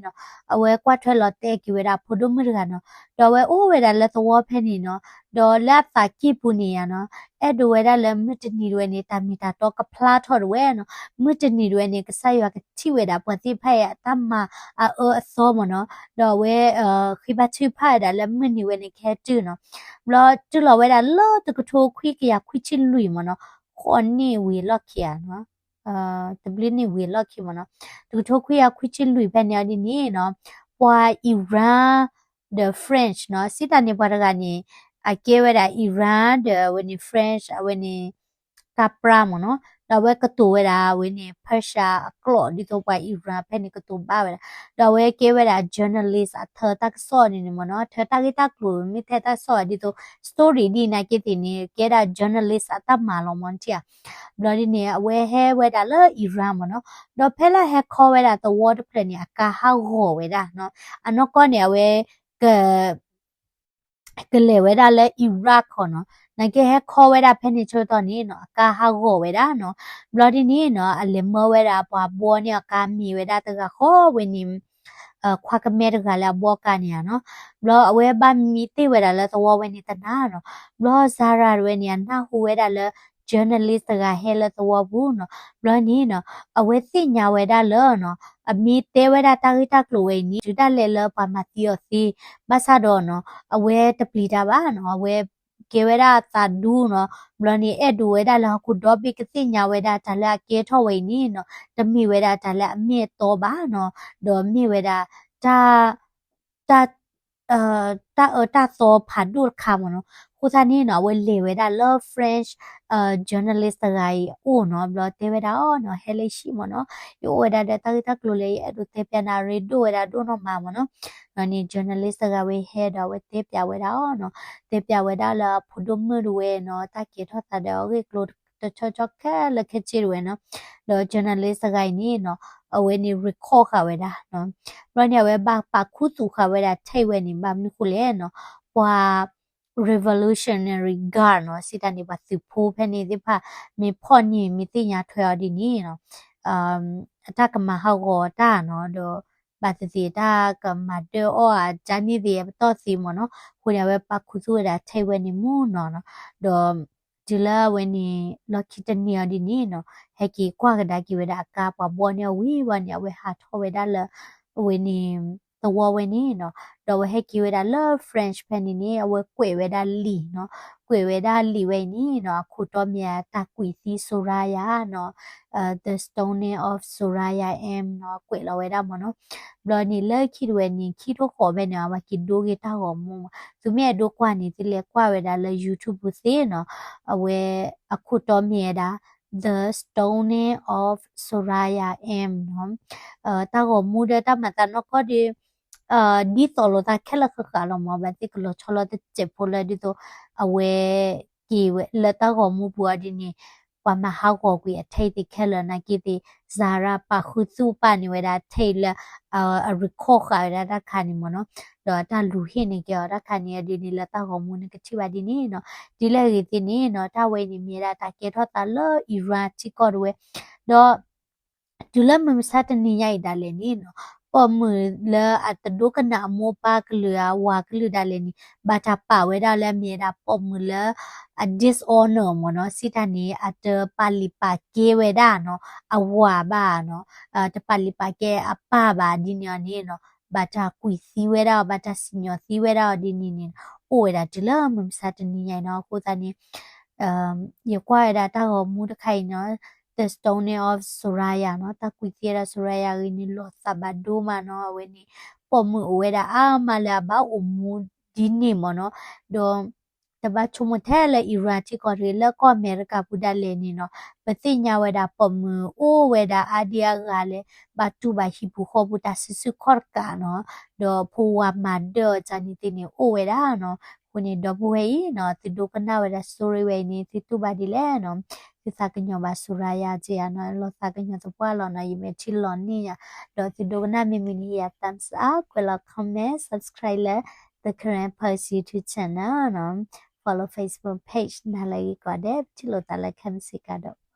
အဝဲကွၢ်ထွဲလီၤတဲာ်က့ၤဝဲဒၣ်ဖိဒိၣ်မုၣ်တဂၤနီၤ. ဒီးအဝဲအိၣ်ဝဲဒၣ်လၢသဝီဖဲန့ၣ်နီၤ ဒီးလၢအသးကံၢ်ပူၤန့ၣ်ယါနီၤ အဲၣ်ဒိးဝဲဒၣ်လၢမုၢ်တနံၤတဝဲန့ၣ် တၢ်မ့ၢ်တၢ်တီကဖျါထီၣ်တဝဲနီၤ. မုၢ်တနံၤတဝဲန့ၣ် ကစၢ်ယွၤကထံၣ်ဝဲဒၣ်ပှၤသ့ၣ်တဖၣ်အံၤအတၢ်မၤအအၢအသီမ့ၢ်နီၤ. ဒီးအဝဲ ဃ့ဘါထုကဖၣ်ဝဲဒၣ်လၢမုၢ်နံၤဝဲန့ၣ် ကဟဲတုၤနီၤ. ဘျီတုၤလီၤဝဲဒၣ်လၢတကထိခွံကယၤခွံဆံလွံၢ်မ့ၢ်နီၤ ဃိးနံၣ်ဝံၤအလီၢ်ခံဧါနီၤ တဘျုးနံၣ်ဝံၤအလီၢ်ခံမ့ၢ်နီၤ တကထိခွံကယၤခွံဆံလွံၢ်ဖဲန့ၣ်အီၤဒ်န့ၣ်နီၤ ပှၤ Iran ဒီး French နီၤ စံးတၢ်န့ၣ်ပှၤတဂၤန့ၣ် အကဲဝဲဒၣ် Iran ဒီးအဝဲန့ၣ် French အဝဲန့ၣ် တၢ်ပြၢမ့ၢ်နီၤ ဒီးအဝဲကတိၤဝဲဒၣ်အဝဲန့ၣ် Persia အကျိာ်ဒ်သိးပှၤ Iran ဖဲန့ၣ်ကတိၤဘၣ်ဝဲဒၣ် ဒီးအဝဲကဲဝဲဒၣ် journalist အထၢတၢ်ကစီၣ်န့ၣ်န့ၣ်မ့ၢ်နီၤ ထၢတၢ်ဂ့ၢ်တၢ်ကျိၤမ့ၢ်ထဲတၢ်ကစီၣ်ဒ်သိး story ဒ်နာ်က့သ့ၣ်န့ၣ် ကဲဒၣ် journalist အတၢ်မၤလီၤမ့ၢ်နီၤ ဘျီဒ်န့ၣ် အဝဲဟဲဝဲဒၣ်လၢ Iran မ့ၢ်နီၤ, ဒီးဖဲလၢဟဲခီဝဲဒၣ်သဝီတဖျၢၣ်န့ၣ် အကါဟးဂီၤဝဲဒၣ်နီၤ, အနီၢ်ကီၢ်န့ၣ် အဝဲ က ကလဲၤဝဲဒၣ်လၢ Iraq နီၤ, နာ်က့ဟဲခီဝဲဒၣ်ဖဲန့ၣ်ဆၢကတီၢ်န့ၣ်နီၤ အကါဟးဂီၤဝဲဒၣ်နီၤ, ဘျီဒ်န့ၣ်နီၤ အလဲၤမၢဝဲဒၣ်ပှၤဘှီန့ၢ်အကါမ့ၢ်ဝဲဒၣ်တဂၤဃီဝဲန့ၣ် ခွါကမဲတဂၤလၢအဘှီကါန့ၣ်ဧါနီၤ, ဘျီအဝဲဘၣ်မံတ့ၢ်ဝဲဒၣ်လၢသဝီဝဲန့ၣ်တနၤနီၤ, ဘျီ Zara တဝဲန့ၣ် အနၢ်ဟူဝဲဒၣ်လၢ journalist တဂၤဟဲလၢသဝီပူၤနီၤ. ဘျီန့ၣ်နီၤ အဝဲသ့ၣ်ညါဝဲဒၣ်လၢနီၤ အမ့ၢ်တဲဝဲဒၣ်တၢ်ဂ့ၢ်တၢ်ကျိၤဝဲအံၤန့ၣ် တုၤဒၣ်လဲာ်လၢပှၤမၤသံအီၤသ့ ဘၣ်ဆၣ်ဒီးနီၤ အဝဲတပျံၤတၢ်ဘၣ်နီၤ အဝဲကဲဝဲဒၣ်သးဒူနီၤ. ဘျီန့ၣ် အဲၣ်ဒိးဝဲဒၣ်လၢဟီၣ်ခိၣ်ဒီဘ့ၣ်ကသ့ၣ်ညါဝဲဒၣ်တၢ်လၢအကဲထီၣ်ဝဲအံၤန့ၣ်နီၤ တမ့ၢ်ဝဲဒၣ်တၢ်လၢအမ့ၢ်အတီဘၣ်နီၤ ဒီးမ့ၢ်ဝဲဒၣ် တၢ် တၢ် တၢ်အၢတၢ်သီဖးဒိၣ်တခါမ့ၢ်နီၤ. အဃိသတးန့ၣ်နီၤ အဝဲလဲၤဝဲဒၣ်လၢ French journalist တဂၤအံၤအအိၣ်နီၤ ဘျီတဲဝဲဒၣ်အီၤနီၤ ဟဲလၢယဟံၣ်မ့ၢ်နီၤ ယအိၣ်ဝဲဒၣ်ဒီးတၢ်ဂ့ၢ်တၢ်ကျိၤလၢယအဲၣ်ဒိးတဲပျးနၤရ့ဒိၣ်ဝဲဒၣ်ဒိၣ်နီၢ်မးမ့ၢ်နီၤ. ဘျီန့ၣ် journalist တဂၤဝဲဟဲဒီးအဝဲတဲပျးဝဲဒၣ်အီၤနီၤ တဲပျးဝဲဒၣ်လၢအဖိဒိၣ်မုၣ်တဝဲနီၤ တၢ်ကဲထီၣ်သးဒီးအဂ့ၢ်အကျိၤတဆီဆီခဲလၢာ်ခဲဆ့တဝဲနီၤ. ဒီး journalist တဂၤအံၤန့ၣ်နီၤ အဝဲန့ၣ် record ဃာ်ဝဲဒၣ်နီၤ. ဘျီန့ၣ် အဝဲဘၣ်ပာ်ခူသူၣ်ဃာ်ဝဲဒၣ်ထဲအံၤဝဲန့ၣ် ဘၣ်မနုၤဃိလဲၣ်နီၤ ပှၤ Revolutionary Guard နီၤ စံးတၢ်န့ၣ် ပှၤသုးဖိဖဲန့ၣ်သ့ၣ်တဖၣ် မ့ၢ်ဖီၣ်န့ၢ် မ့ၢ်သ့ၣ်ညါထွဲအီၤဒ်န့ၣ်နီၤ အတၢ်ကမၤဟးဂီၤတၢ်နီၤ ဒီး ဘၣ်သ့ၣ်သ့ၣ်တၢ်ကမၤဒၢအီၣ်အကါန့ၣ်သ့ၣ် အပတီၢ်သ့မ့ၢ်နီၤ. အဃိန့ၣ် အဝဲပာ်ခူသူၣ်ဝဲဒၣ်ထဲအံၤဝဲန့ၣ်မ့ၢ်နီၤနီၤ ဒီး တုၤလၢအဝဲန့ၣ် လီၢ်ခံတနံၤအီၤဒ်န့ၣ်နီၤ ဟဲက့ၤကွၢ်ကဒါက့ၤဝဲဒၣ်အကါပှၤဘီန့ၢ်အီၤဝံၤဝံၤန့ၣ် အဝဲဟးထီၣ်ဝဲဒၣ်လၢ အဝဲန့ၣ် သဝီဝဲန့ၣ်နီၤ. ဒီးအဝဲဟဲက့ၤဝဲဒၣ်လၢ French ဖဲန့ၣ်န့ၣ် အဝဲကွဲးဝဲဒၣ်လံာ်နီၤ. ကွဲးဝဲဒၣ်လံာ်ဝဲအံၤန့ၣ်နီၤ အခိၣ်တီမ့ၢ်တၢ်ကွံာ်သံ Soraya နီၤ The Stoning of Soraya M နီၤ ကွဲးလီၤဝဲဒၣ်မ့ၢ်နီၤ. ဘျီန့ၣ်လၢခံတဝဲန့ၣ် ခံထိၣ်ဃိးဖဲန့ၣ် အဝဲက့ၤဒိဂ့ၤတၢ်ဂီၤမူ သုမ့ၢ်အဲၣ်ဒိးကွၢ်န့ၣ် သုလဲၤကွၢ်ဝဲဒၣ်လၢ YouTube ပူၤသ့နီၤ. အဝဲအခိၣ်တီမ့ၢ်ဝဲဒၣ် The Stoning of Soraya M နီၤ. တၢ်ဂီၤမူဒီးတၢ်မၤသးနီၢ်ကီၢ်ဒီး ဒ်သိးလိာ်သးခဲလၢာ်ဃၣ်ဃၣ်လီၤမ့ၢ် ဘၣ်သ့ၣ်ကလီၤဆီလီၤတစဲးဖိလၢဒ်သိး အဝဲ က့ၤဝဲလၢတၢ်ဂီၤမူပူၤအီၤဒ်န့ၣ် ပှၤမၤဟးဂီၤကွံာ်အထဲအံၤသ့ၣ်ခဲလၢာ်နာ်က့သ့ၣ် Zara ပာ်ခူသူၣ်ပာ်န့ၢ်ဝဲဒၣ်ထဲအံၤလၢ အ record ဃာ်ဝဲဒၣ်တၢ်ခါန့ၣ်မ့ၢ်နီၤ. ဒီးတၢ်လူၤဟ့ၣ်န့ၢ်က့ၤအီၤတၢ်ခါန့ၣ်အီၤဒ်န့ၣ် လၢတၢ်ဂီၤမူန့ၣ်ကထံၣ်ဘၣ်ဒ်န့ၣ်နီၤ. ဒ်လဲၣ်ဂ့ၤသ့ၣ်န့ၣ်နီၤ တၢ်ဝဲအံၤန့ၣ်မ့ၢ်ဝဲဒၣ်တၢ်ကဲထီၣ်သးလၢ Iran ထံကီၢ်တဝဲ ဒီး တုၤလၢမုၢ်မဆါတနံၤညါအံၤဒၣ်လဲာ်န့ၣ်နီၤ ပိာ်မုၣ်လၢအတဒိကနၣ်အမိၢ်အပၢ်ကလုၢ်အဝၤကလုၢ်ဒၣ်လဲာ်န့ၣ် ဘၣ်တၢ်ပာ်ဝဲဒၣ်လၢအမ့ၢ်ဝဲဒၣ်ပိာ်မုၣ်လၢ အ dishonor မ့ၢ်နီၤ စံးတၢ်န့ၣ် အတပာ်လုၢ်ပာ်ကဲဝဲဒၣ်နီၤ အဝၤဘၣ်နီၤ တပာ်လုၢ်ပာ်ကဲအပၢ်ဘၣ်ဒ်န့ၣ်အီၤန့ၣ်နီၤ ဘၣ်တၢ်ကွံာ်သံဝဲဒၣ်အီၤ ဘၣ်တၢ်စံၣ်ညီၣ်သံဝဲဒၣ်အီၤဒ်န့ၣ်န့ၣ် အိၣ်ဝဲဒၣ်တုၤလၢမုၢ်မဆါတနံၤညါအံၤနီၤ အဃိသတးန့ၣ် ယကွၢ်ဝဲဒၣ်တၢ်ဂီၤမူတခါအံၤနီၤ The Stoning of Soraya နီၤ တၢ်ကွံာ်သံဝဲဒၣ် Soraya အဂ့ၢ်န့ၣ် လီၤသးဘၣ်ဒိမးနီၤ အဝဲန့ၣ် ပိာ်မုၣ်အိၣ်ဝဲဒၣ်အါမးလၢအဘၣ်အိၣ်မူဒ်န့ၣ်မ့ၢ်နီၤ ဒီး တဘၣ်ဆိကမိၣ်ထဲလၢ Iran ထံကီၢ်တဂ့ၤ လၢကီၢ်အမဲရကၤပူၤဒၣ်လဲာ်န့ၣ်နီၤ ပသ့ၣ်ညါဝဲဒၣ်ပိာ်မုၣ်အိၣ်ဝဲဒၣ်အါဒံအါဂၤလၢ ဘၣ်တူၢ်ဘၣ်ဟံၣ်ပူၤဃီပူၤတၢ်စုဆူၣ်ခီၣ်တကးနီၤ ဒီးဖိဝၤမၤဒၢအီၤန့ၣ်သ့ၣ်န့ၣ်အိၣ်ဝဲဒၣ်နီၤ အဃိန့ၣ် ဒီပုၢ်ဝဲၢ်အံၤနီၤ သုဒိကနၣ်ဝဲဒၣ် story ဝဲအံၤန့ၣ် သုတူၢ်ဘၣ်ဒ်လဲၣ်နီၤ သုသးကညီၤဘၣ် Soraya က့ဧါနီၤ လီၤသးကညီၤသပှၢ်လီၤနီၤ ယမ့ၢ်ထံၣ်လီၤန့ၢ်ယၤ ဒီးသုဒိကနၣ်မ့ၢ်မုာ်န့ၣ် ယ thumbs up ကွဲးလီၤ comment subscribe လၢ The Karen Percy YouTube channel နီၤ follow Facebook page နၤလၢအဂ့ၤကိးဂၤဒဲး ပထံၣ်လိာ်သးလၢခဲမုၢ်ဆ့ကၤဒီး